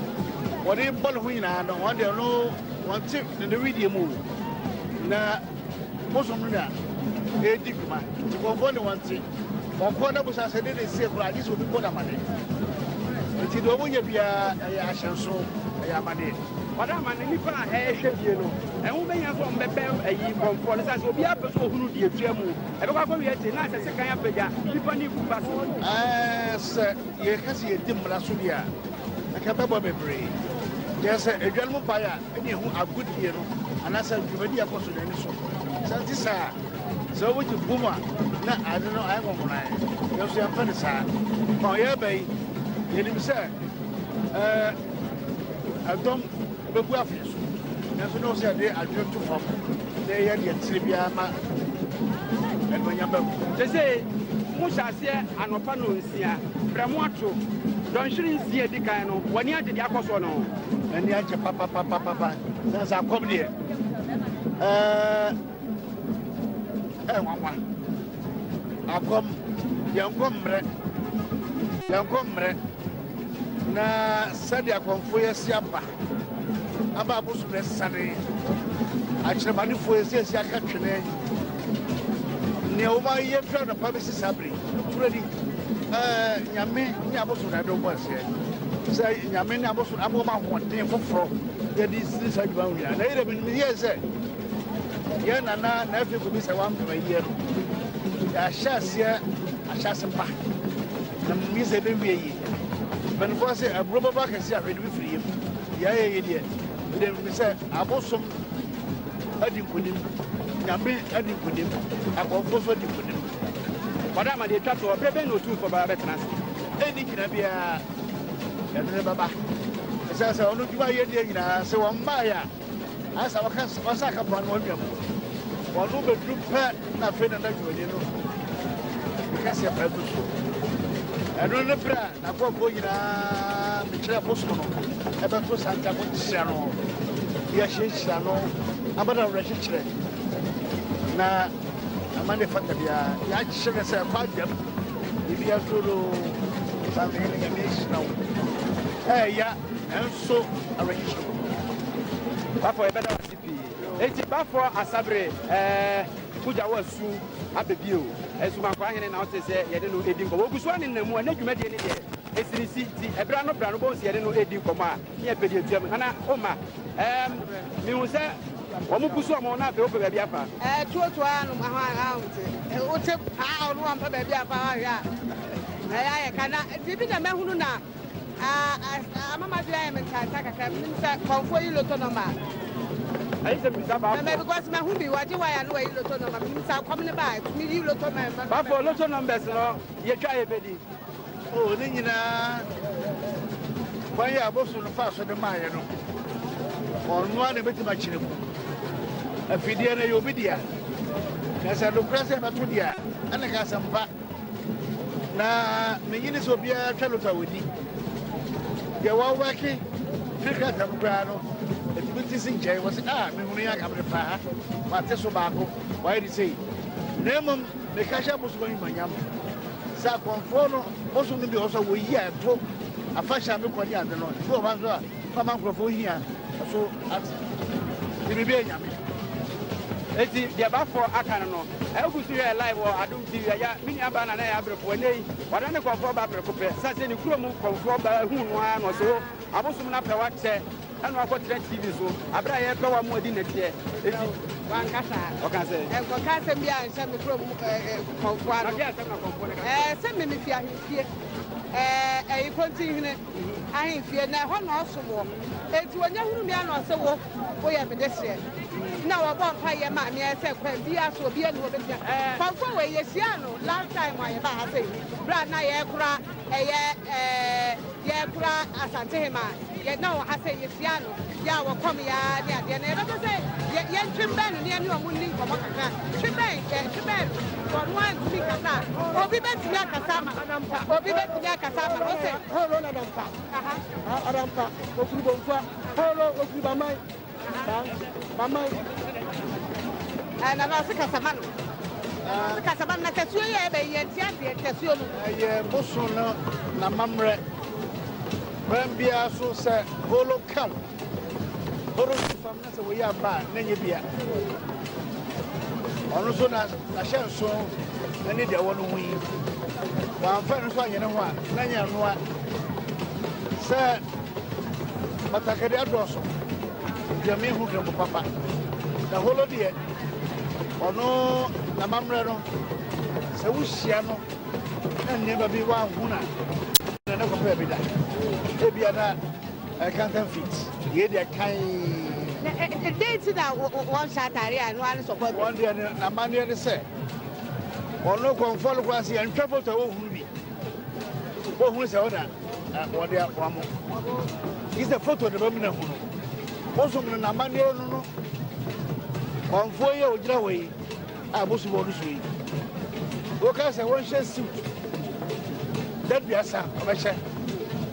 Wɔde bɔ ne ho nyinaa no, wɔn deɛ no wɔnte ne ne wedeɛ mu o. Na bosom no na ɛredi dwuma. Nti kɔmfoɔ ne wɔnte. Ɔkɔ na busa sɛ de ne sie koraa gye sɛ obi bɔ no amane. Nti deɛ wɔn nyɛ biara ɛyɛ ahyɛnso, ɛyɛ amaneɛ.
Ɔda amane nipa a ɛrehwɛ bie no, ɛho bɛhia sɛ wɔn bɛbɛn ayi kɔmfoɔ no sane sɛ obiara pɛ sɛ ɔhunu deɛ ɛtua mu. Ɛbɛkɔ akɔwie akyire na sɛ sekan apagya nipa no rebu fa so.
Ɛɛ sɛ yɛka sɛ yɛdi mmara so deɛ a, anka ɛbɛboa bebree. Kyerɛ sɛ adwa no mu bae a ɛne ɛho agodie no anaasɛ dwumadi a ɛkɔ so no ani so. Sɛ ɛnte saa a, Sɛ wogye bom a, na ade no ayɛ nwonwonae. Yɛn nso yɛmpɛ no saa. Ma yɛreba yi, yɛnim sɛ ɛɛ ɛdɔm bɛbu afei so. Nanso na ɔsɛ yɛde adwene to fam na yɛyɛ deɛ tiri biara ma anuonyam ba mu.
Seesei mohyɛ aseɛ anɔpa nnɔnsia, berɛ mo ato dɔnhwere nsia adi kan no, w'ani agye deɛ akɔ soɔ no ho?
M'ani agye papapapapa. Sɛ sɛ akɔm deɛ, ɛɛ. Ɛyɛ nwanwa. Akɔm, yɛnkɔ mmerɛ, yɛnkɔ mmerɛ. Na sɛdeɛ akɔmfoɔ yi asi aba, aba abosom no asiane, akyerɛmanefoɔ yi siesie aka twene, nea wɔn ayɛ firi anɔpa bɛsi saa bere turo ni. Ɛɛ nyame ne abosom na ɛde wɔn aseɛ. Sɛ nyame ne abosom ama wɔn ahoɔden foforɔ yɛde si saa adwuma nyinaa. Na yɛ dɛ menim yɛ sɛ Yɛn nana na afei kɔbi sɛ wampem ayie no, yɛahyɛ aseɛ ahyɛ ase pa na mmom sɛ ɛbɛwie yie. Mpanimfoɔ sɛ aburo bɛbɔ akɛse a hwɛ de bi firi yam. Deɛ ayɛ yi deɛ, mede menim sɛ abosom adi nkonim, Nyame adi nkonim, akɔmfoɔ nso adi nkonim.
Ɔda ama deɛ ɛtwa toɔ, berɛ bɛn na Otumfoɔ bɛba abɛtena ase?
Ɛnni gyina biara, yɛde no bɛba. Ɛsiane sɛ ɔno dwuma a yɛdie nyinaa, sɛ wɔmmaeɛ a, Ayɛ sɛ wɔka wɔsa aka po ano anwea mu. Wɔn bɛduru pɛ na afei na n'adwumadi no ne kɛseɛ paa gu so. Ɛno ne berɛ a n'akoafoɔ nyinaa mekyerɛ bosom no ɛbɛto santa ko kyerɛ no de ahyiahyia no ama no awerɛkyekyerɛ na ama ne fata biara yɛakyerɛ sɛ ɛkɔ adwam biribi atoro no santehene Nyame ahyira wo ɛɛya Nanso awerɛkyekyerɛ wɔ mu.
Bafo yɛbɛda wo ase pii. Enti Bafo Asabere ɛɛ Kogya wo asu aba bio. Asumankwaa hene na wote sɛ yɛne no redi nkɔmmɔ. Ogu so ara nenam mu a, na dwumadie no deɛ ɛsi ne si nti ɛberɛ ano berɛ ano wobɛhu sɛ yɛne no redi nkɔmmɔ a ne yɛpɛ deɛ ɛtua mu. Nana Oma, ɛɛm mehu sɛ wɔn gu so a wɔn na afei wopɛ baabi afa.
Ɛɛ tuotuo ara nom ahɔ a wote paa ɔno wampɛ baabi afa ahwɛ a ɛyɛ ayɛ ka na biribi na mahunu na Ama m'adwene ayɛ me ntaanta kakra. Menim sɛ kɔmfoɔ yi loto nɔma
a. Ayi sɛ mebisa baafo.
Mɛmɛ because mahu bi wɔgye wire no wɔyi loto nɔma. Menim sɛ akɔm ne ba a ɛtumi yi loto nɔma.
Baafo loto numbers no yɛtwa a yɛbɛdi.
Oh ne nyinaa kwan yi a abosom no faa so de maayɛ no ɔno ara na ebetumi akyerɛ mu. Afidie no ɛyɛ obi dea. Na sɛ nokorɛ sɛ ɛbɛto deɛ a ɛna ka asɛmpa. Na menye ne sɛ obiara twa loto a wɔdi. Deɛ wɔwɛke firi krataa mu koraa no, ɛtumi te si nkyɛn. Wɔ sɛ, ah, mehunu yɛ anka mede faa ha. Wate so baako, wayɛ de sei. Na mmom, meka hyɛ bosom animuonyam sɛ akɔmfoɔ no, bosom no bi wɔ hɔ sɛ wɔyi a ɛto afahyɛ a mekɔ ne ade no, ebi wɔ hɔ nso a fama nkurɔfoɔ hia so ate. Nti biribi yɛ Nyame.
Enti deɛ Baffour aka no no, Ɛgu so yɛ live wɔ Adom TV. Agya, me nua baa Nana Yaa Abrefo, ɛnnɛ yi, wadane ne kɔmfoɔ ba prɛko pɛ. Sane sɛ ne kurom kɔmfoɔ baa huu no ara na ɔse, Wo, abosom no apɛ wo akyɛ. Ɛna wakɔtena TV so abere a yɛpɛ wa mu adi nɛteɛ. Eti
Wanka saa.
Ɔka sɛ.
Nkɔka asɛm bi a nhyɛ me kurom kɔmfoɔ ano.
Na asɛm na kɔmfoɔ no ka.
Sɛ me mefi ahemfie. Ɛyi Kontinhene ahemfie na ɛhɔ na ɔsom wɔ. Enti wɔnya hunu me ano ɔsɛ wo woyɛ me dehyeɛ. Na wɔbɔ mpa yɛ maa me sɛ kwan biara so obi ani hɔ bɛtia. Kɔmfoɔ wei yɛhyia no last time a yɛbaa ha sɛ berɛ a na yɛkora ɛyɛ yɛkora Asantehema yɛ na wɔ ha sɛ yɛhyia no yɛ a wɔkɔm yɛa ne adeɛ na yɛbɛpɛ sɛ yɛntwe mbɛn no ne yɛne ɔmo nni nkɔmmɔ kakra. Twe bɛn twe bɛn no, ɔno antumi kasa a, obi bɛtumi akasa ama no, obi bɛtumi akasa ama no ɔsɛ
Holo na Adampa. Adampa ofiri Bomfa. Holo ofiri Baman. Baman.
Nana ɔse kasama no. Ɔse kasama no na tasuo yi a ɛbɛ yi yɛnte aseɛ tasuo no.
Ɛyɛ bosom no n'amammerɛ. Kwan biara so sɛ holo kaw. Holo si fam na sɛ wɔyi aba a na nyɛ bia. Ɔno nso na n'ahyɛnso ne deɛ ɛwɔ no ho yi. Wɔamfa no nso anyɛ ne ho a na nyɛ noa. Sɛ batakari adɔɔso nti ɛme ho hwɛ papa. Na holo deɛ ɔno n'amammerɛ no sɛ wohyia no na nneɛma bi wanhu na na ne kɔpɛ bi da. Ebia na counterfeit yɛ deɛ kan.
Na dɛn nti na wɔnhyɛ atare a ɛno ara ne sɔkɔ bi?
Wɔn deɛ no n'amanneɛ ne sɛ ɔno kɔnfɔ no koraa sɛ yɛntwa foto a wɔhunu bi. Wɔhunu sɛ ɔna wɔde wɔn yi sɛ foto de bɛmu na hunu. Bosom no n'amanneɛ no kɔnfoɔ yi a ogyina hɔ yi a bosom wɔ no so yi. Wɔka sɛ wɔnhyɛ suit daduasa ɔbɛhyɛ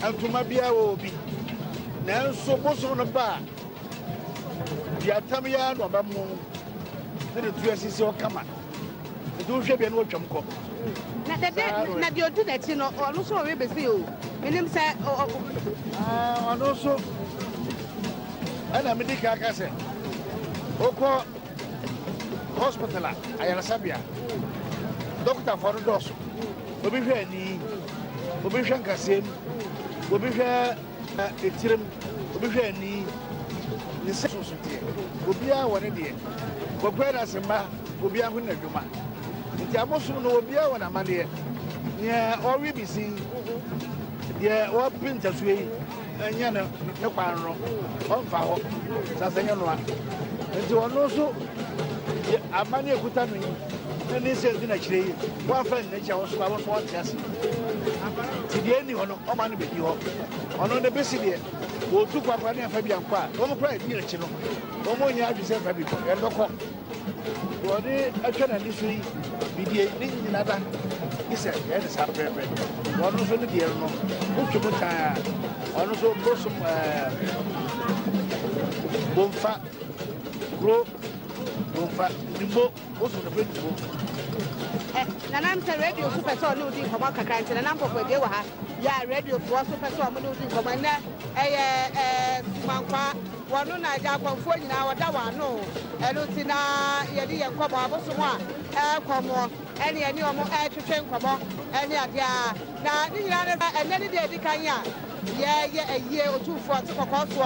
ntoma biara wɔ obi. Nanso bosom no ba a duatam yi ara na ɔbɛmo ne de tu asisi hɔ kama. Nti wohwɛ bia na wɔtwam kɔ.
Na dede na deɛ odi n'akyi no ɔno nso ɔwe besi o. Menim sɛ
Ɔno nso ɛna medi kan ka sɛ wokɔ hospital a ayaresabea dɔkotafoɔ no dɔɔso. Obi hwɛ ani, obi hwɛ nkasɛm, obi hwɛ etirim, obi hwɛ ani, ne sɛ soso teɛ. Obiara wɔ ne deɛ. Wɔkura n'ase mma obiara ho n'adwuma. Nti abosom no obiara wɔ n'amanneɛ. Nea ɔwe bisi, deɛ ɔpe ntasuo yi ɛnyɛ ne kwan no, ɔmfa hɔ. Sasa nyɛ noa. Nti ɔno nso amanneɛ ekuta no yi na ne nsɛm di n'akyire yi, wɔamfa ne n'akyi a wɔso a wɔso wɔnte ase. Nti deɛ ɛnni hɔ no, ɔma no bɛdi hɔ. Ɔno ne besi deɛ, wɔtu kwakwa ne afa bi ankɔ a, wɔn kora adi n'akyi no, wɔn nyɛ adwe sɛ mfa bi kɔ, yɛn bɛkɔ. Wɔde atwa n'ani so yi, bidie ne nyina da, gye sɛ yɛn ne saa pɛpɛpɛ. Ɔno nso ne deɛ no, wotwe mu tan a, ɔno nso bosom bomfa, kuro bomfa, nimbo, bosom no fɛ nimbo.
Nana sɛ radio so pɛ sɛ ɔne wodi nkɔmmɔ kakra nti Nana Mpɔfo adie wɔ ha. Yɛ a radiofoɔ so pɛ sɛ ɔmo ne wodi nkɔmmɔ ɛnɛ ɛyɛ Sumankwa wɔno na agya akɔmfoɔ nyinaa wɔda wɔn ano ɛno nti na yɛde yɛn nkɔmmɔ abosom a ɛrekɔmɔ ɛne ɛne ɔmo ɛretwetwe nkɔmmɔ ɛne adeɛ a na ne nyinaa ne sɛ ɛnɛ ne deɛ ɛdi kan a yɛyɛ ayie Otumfoɔ te kɔkɔɔ soɔ.